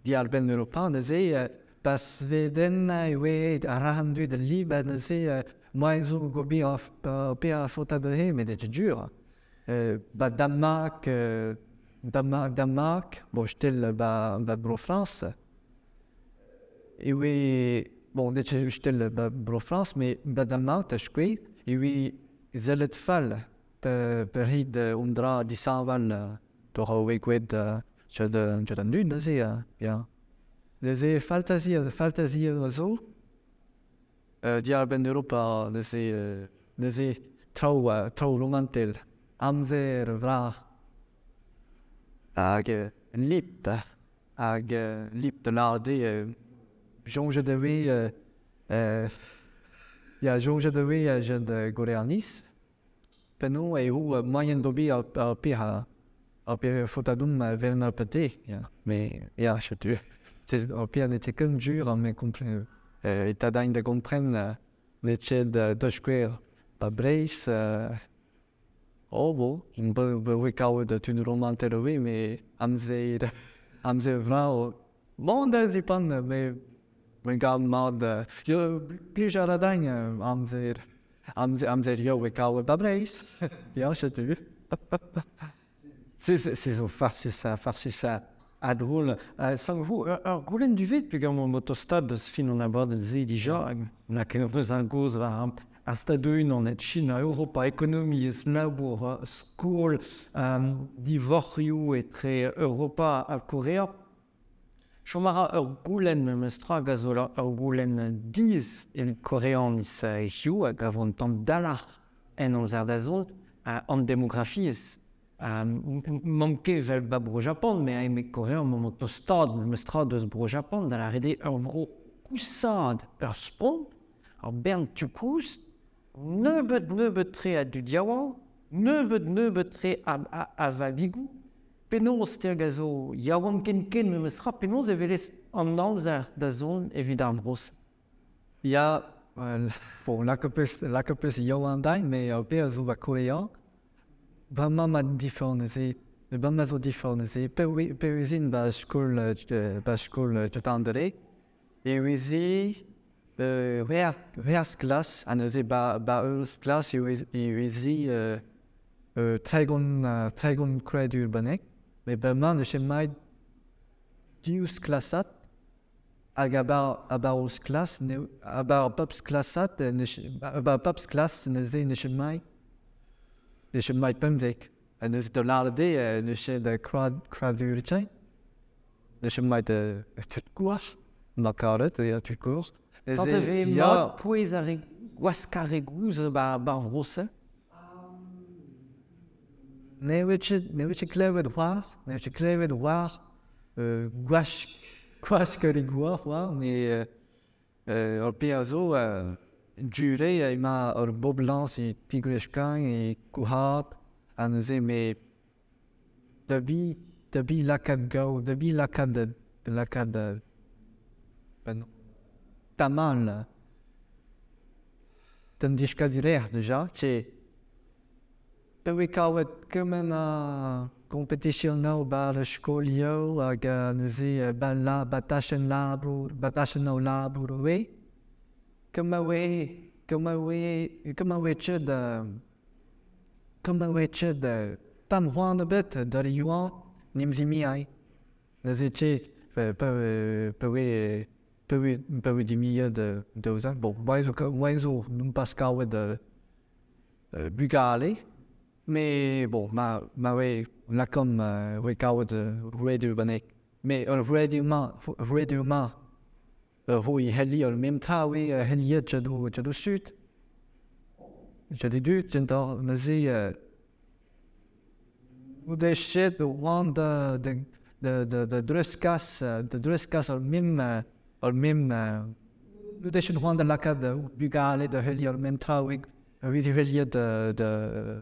diar ben Europa, neuze pa Sveden oe a rahan dud lib neuze moaen zo gobi pe a faota dezhe, met e dur. Ba Danmark, Danmark, bon, stel ba Bro France, e oe, bon, ne stel ba Bro France, mais ba Danmark, ta skwe, e oe zellet fall per hid un dra disañval tor a oe gwed jad an dud neuze, ya. Neuze faltazi a zo, diar ben Europa neuze traoù romantel, amzer vrar, hag lip, hag lip de larde, soñjet e oe, ya, soñjet e oe jad Goreaniz, penaos eo moaien d'ober ar pir fotadoum vel ar pate, ya, mais ya, setu, ar pir ne ket ken jur, mais kompren, e tadain da kompren ne ket da skouer ba Breizh, oh bon, be oe kaout tun romantel oe, mais amzer vra, bon da zipan, mais ben gant mat, plij a radain amzer yo oe kaout ba Breizh, ya, setu. C'est zo farsus a drôle. Sang vo, ur goulenn du vet, peogwir mon motostad deus fin an abadenn se dija, na ken eus an goz war ar stad un an et China, Europa, ekonomiezh, labour, skol, divorc'hioù etre Europa ha Korea. Chom a ra ur goulenn memestra hag a zo ur goulenn diz en koreaniz hiziv hag a vo an tamm dalc'h en amzer da zont an demografiezh. Manke vel ba Bro Japan, mais eme Korean moment tostad memestra deus Bro Japan, da lâret eo ur vro kousad, ur spont, ur bern tu kouz, nebeut tre a dud yaouank, nebeut tre a vabigoù, penaos te hag a zo yaouank ken memestra, penaos e velez an amzer da zont evit ar vro-se. Ya, bon, lakopez yaouank dain, mais ar pezh a zo ba Korea, ba mamm a diforn neuze, ba ma zo diforn neuze, pe ouzin ba skol totandere, e ouezi c'hwec'h klas, ha neuze ba eus klas e ouezi 30 krouadur bennak, met bremañ ne chom div klasad, hag abar eus klas, abar pep klasad, abar pep klas neuze ne chom mai 15. Ha neuze da lâret eo ne chom da krouadur etxe, ne chom mai da tud kourz, ma karet, ya tud kourz. Sant e vez mat pouez ar re gwaskaregoù ba ar vro-se? Ne ket klevet c'hoazh, ne ket klevet c'hoazh gwaskaregoù c'hoazh, met ur pezh a zo jure emañ ur boblañs e Tigreskañ e Kouhad ha neuze met da bi lakaat gaou, da bi lakaat tamal d'an diskadurer deja, c'est pe oe kavet kement a kompetisionoù ba ar skolioù hag neuze ba la ba tachenn labour, ba tachennoù labour oe. Kement oe chet tamm c'hoant ebet d'ar yoañ n'em zimiai. Neuze che pe oe dimiet daouzek. Bon, oa zo n'on pas kavet bugale. Mais bon, ma oe lakom oe kavet rouedoù bannek. Mais ur rouedoù ma hoi heli ur mem tra oe heliet jadou sud. Jadou dud, jadou neuze o deus oan da dreuzkas ur mem o deus c'hoant da lakaat bugale da heli ur mem tra oe heliet da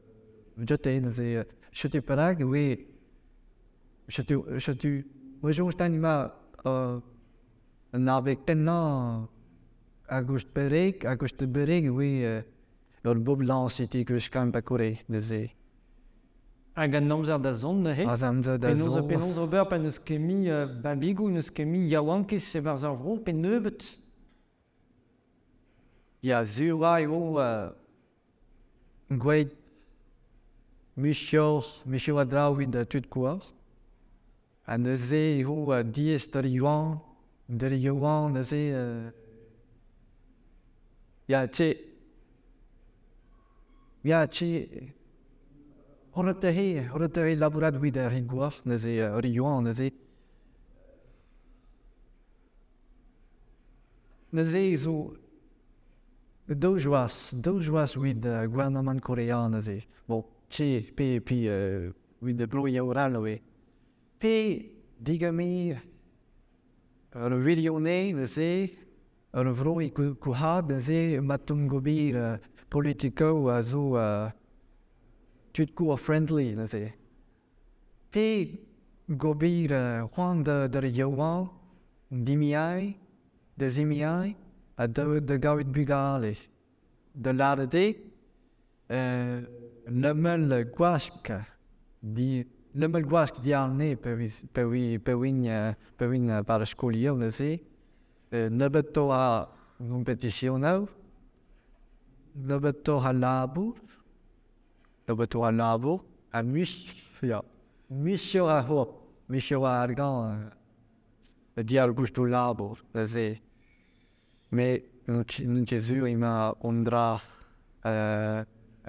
jote neuze setu perak oe setu oe soñj din ema an abeg pennañ a-goust bereg oe ur boblañs e Tigreskañ ba Kore neuze. Hag an amzer da zont neuze? An amzer da zont. Penaos ober pa n'eus ket mui babigoù, n'eus ket mui yaouankiz e-barzh ar vro, pe nebeut? Ya, sur eo gwelet muioc'h a draoù evit tud kozh. Ha neuze eo diaes d'ar yaouank neuze ya, che Horet eo labourat evit ar re gwazh neuze ar re yaouank neuze. Neuze zo daou joaz evit gouarnamant Korea neuze. Bon, che pe evit broioù all oe. Pe digemer ur wirionez neuze ur vro e Kouhad neuze ma tont gobir politikoù a zo tud kour friendly neuze. Pe gobir c'hoant d'ar yaouank dimiai, da zimiai ha da gaout bugale. Da lâret eo lemel gwask diàr-ne pe win par ar skolioù neuze. Nebeutoc'h a gompetisionoù, nebeutoc'h a labour, ha muioc'h a hop, muioc'h a argant diàr goustoù labour neuze. Mais n'on ket sur emañ an dra a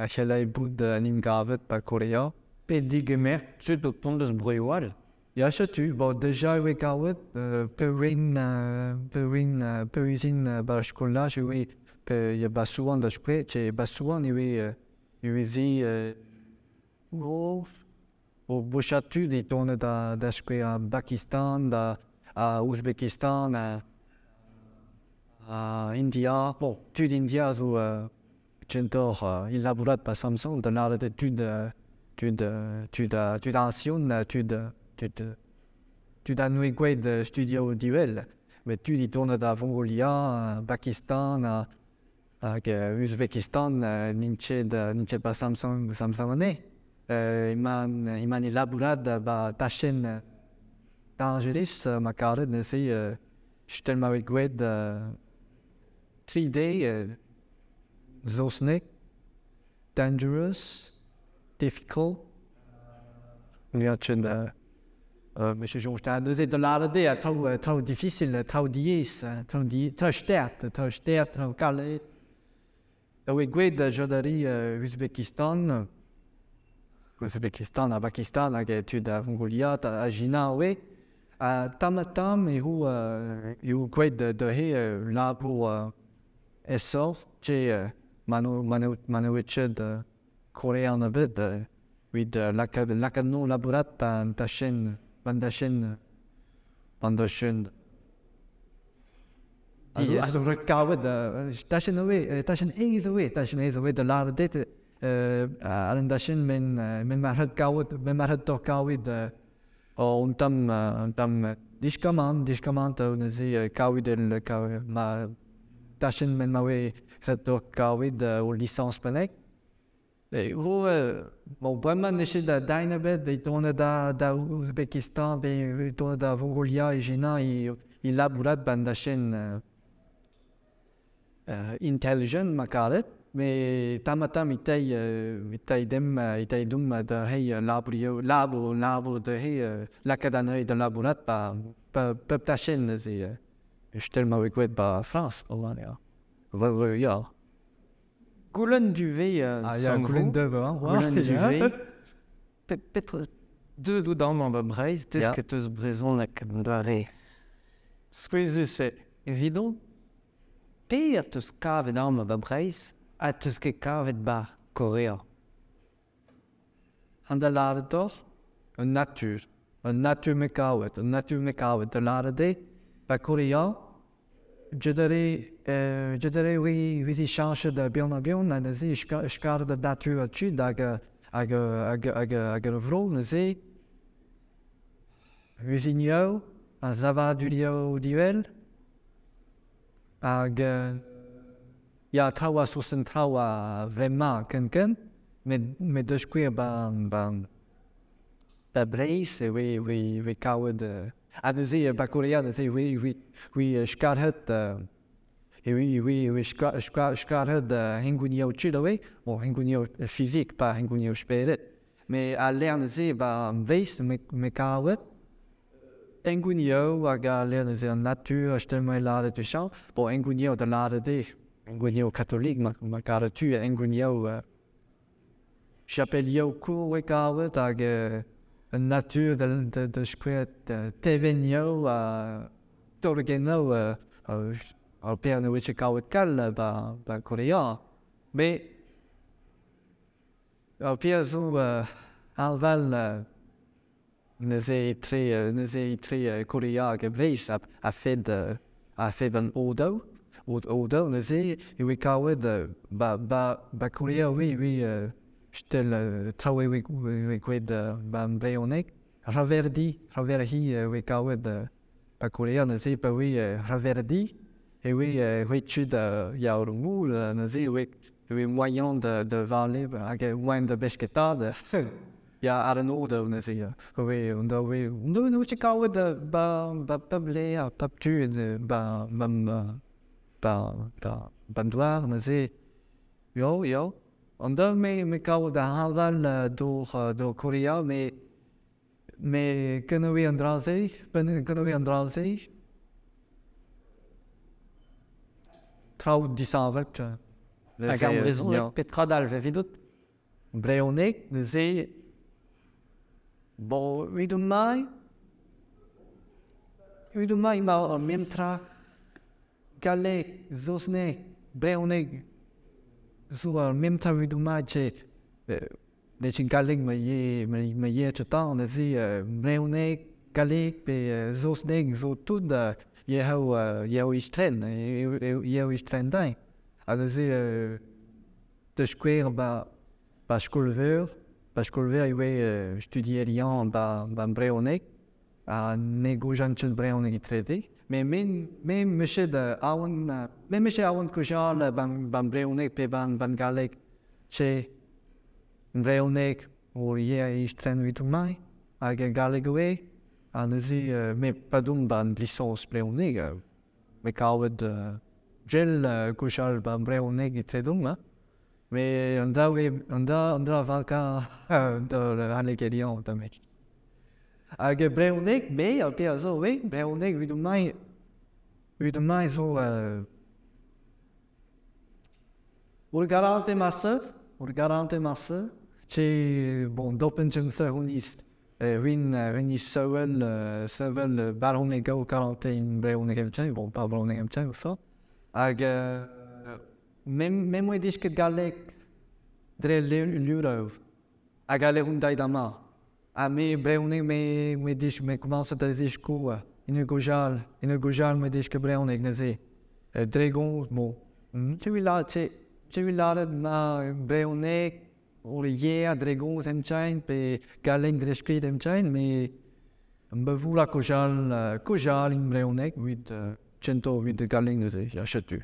c'hellay bout en em gavet ba Korea. Pe digemer tud o tont eus broioù all? Ya, setu, bon, deja oe kavet pe win ba ar skolaj oe pe ya ba souan da skouer, che ba souan oe zi o bochat tud e tonet da skouer a Pakistan, da a Ouzbekistan, a India. Bon, tud India zo kentoc'h il labourat pa Samsung, da lâret eo tud asion, tud a noe gwelet studio diwel. Met tud e tonet da Mongolia, Pakistan, hag Ouzbekistan, n'int ket ba Samsung anezhe. Emañ e labourat ba tachenn Angelis, ma karet neuze setu ma oe gwelet 3D saozneg, dangerous, difficult. Ya, chen Monsieur soñj neuze da lâret eo traoù difficile, traoù diaes, traoù stert, traoù kalet. Oe gwelet jodari Ouzbekistan a Pakistan hag tud a Mongolia, a China oe. Ha tamm-ha-tamm eo gwelet neuze labour Esor, che mano eched korean abet wit lakaat no labourat ban tachenn ban tachenn ban tachenn a zo kavet tachenn oe tachenn aes oe da lâret dit ar an tachenn men ma c'hell kavet men ma c'hell tor kavet un tamm diskamant neuze kavet el ma tachenn men ma oe c'hell tor kavet o lisañs pennek. Bon, bremañ n'eo ket da dain ebet, e tonet da Ouzbekistan, pe tonet da Mongolia e China, e labourat ban dachenn intelligent ma karet, met tamm-ha-tamm e tei dem e tei dom da reiñ labour da reiñ lakaat anezhe da labourat ba pep tachenn neuze. Stel ma oe gwelet ba Frañs, ya. Ya. Goulenn duvet ah, Goulenn duvet, Goulenn duvet. Petra deuet out amañ ba Breizh, desket eus brezhoneg an doare souezhus eo evidon. Pe a teus kavet amañ ba Breizh ha teus ket kavet ba Korea? An da lâret deoc'h, un natur. Un natur me kavet, un natur me kavet. Da lâret eo, ba Korea, Jedere oe chañchet bihan-ha-bihan ha neuze skaret da natur a tud hag ar vro neuze uzinioù, a savadurioù diwel hag ya traoù a soursenn traoù a vremañ ken-ken met deus skouer ba Breizh e oe kavet ha neuze ba Korea neuze oe skaret e oe skaret hengounioù tud oe bon hengounioù fizik pa hengounioù spered met al lec'h neuze ba Breizh me kavet hengounioù hag al lec'h neuze an natur stel-mañ lâret tuchant bon hengounioù da lâret eo hengounioù katolik ma karet tu hengounioù chapelioù kour e kavet hag an natur da skouer tevenioù ha torgennoù ar pezh ne oe ket kavet kal ba Korea. Met ar pezh zo hañval neuze etre Korea hag Breizh a-fed an odaou. Odaou neuze e oe kavet ba Korea oe stel traoù e oe gwelet ba brezhoneg. Raverdi oe kavet ba Korea neuze pa oe raverdi e oe tud ya ur moul neuze e oe moaien da vale hag moaien da besketa ya ar an odaou neuze oe on da oe on da oe kavet ba pep lec'h ha pep tu ba ba douar neuze yo yo an da me kavet da hañval d'or Korea me ken an dra-se traoù dishañvel. Hag ar brezhoneg petra dalv evidout? Brezhoneg neuze bon evidon mai emañ ar mem tra galleg, saozneg, brezhoneg zo ar mem tra evidon mai che ne ket galleg ma yer tañ neuze brezhoneg, galleg pe saozneg zo tout yeo istren, yeo istren dañ. Ha neuze da skouer ba skol-veur e oe studieriañ ba brezhoneg ha ne goujan ket brezhoneg etrede. Mais me mechet aon me mechet aon kojal ban brezhoneg pe ban galleg che brezhoneg o yer istren evidon mai hag galleg oe ha neuze me pa dont ban lisañs brezhoneg me kavet gel kojal ban brezhoneg etredon ha me an dra vanka da hanegeriañ da mek. Hag brezhoneg me ar pezh a zo oe brezhoneg evidon mai zo ur garante marse che bon dopen jengse hunist win sevel brezhoneg o karante in brezhoneg emchen bon pa brezhoneg emchen so hag Me 'moa desket galleg dre levroù hag a lec'h on daet amañ. Ha me brezhoneg me me desk me komañset da zesko en ur gaozeal en ur gaozeal 'moa desket brezhoneg neuze. Dre gomz bon. Setu setu lâret ma brezhoneg o yer dre gomz em pe galleg dre skrid em met me voula kaozeal kaozeal in brezhoneg evit kentoc'h evit galleg neuze, ya setu.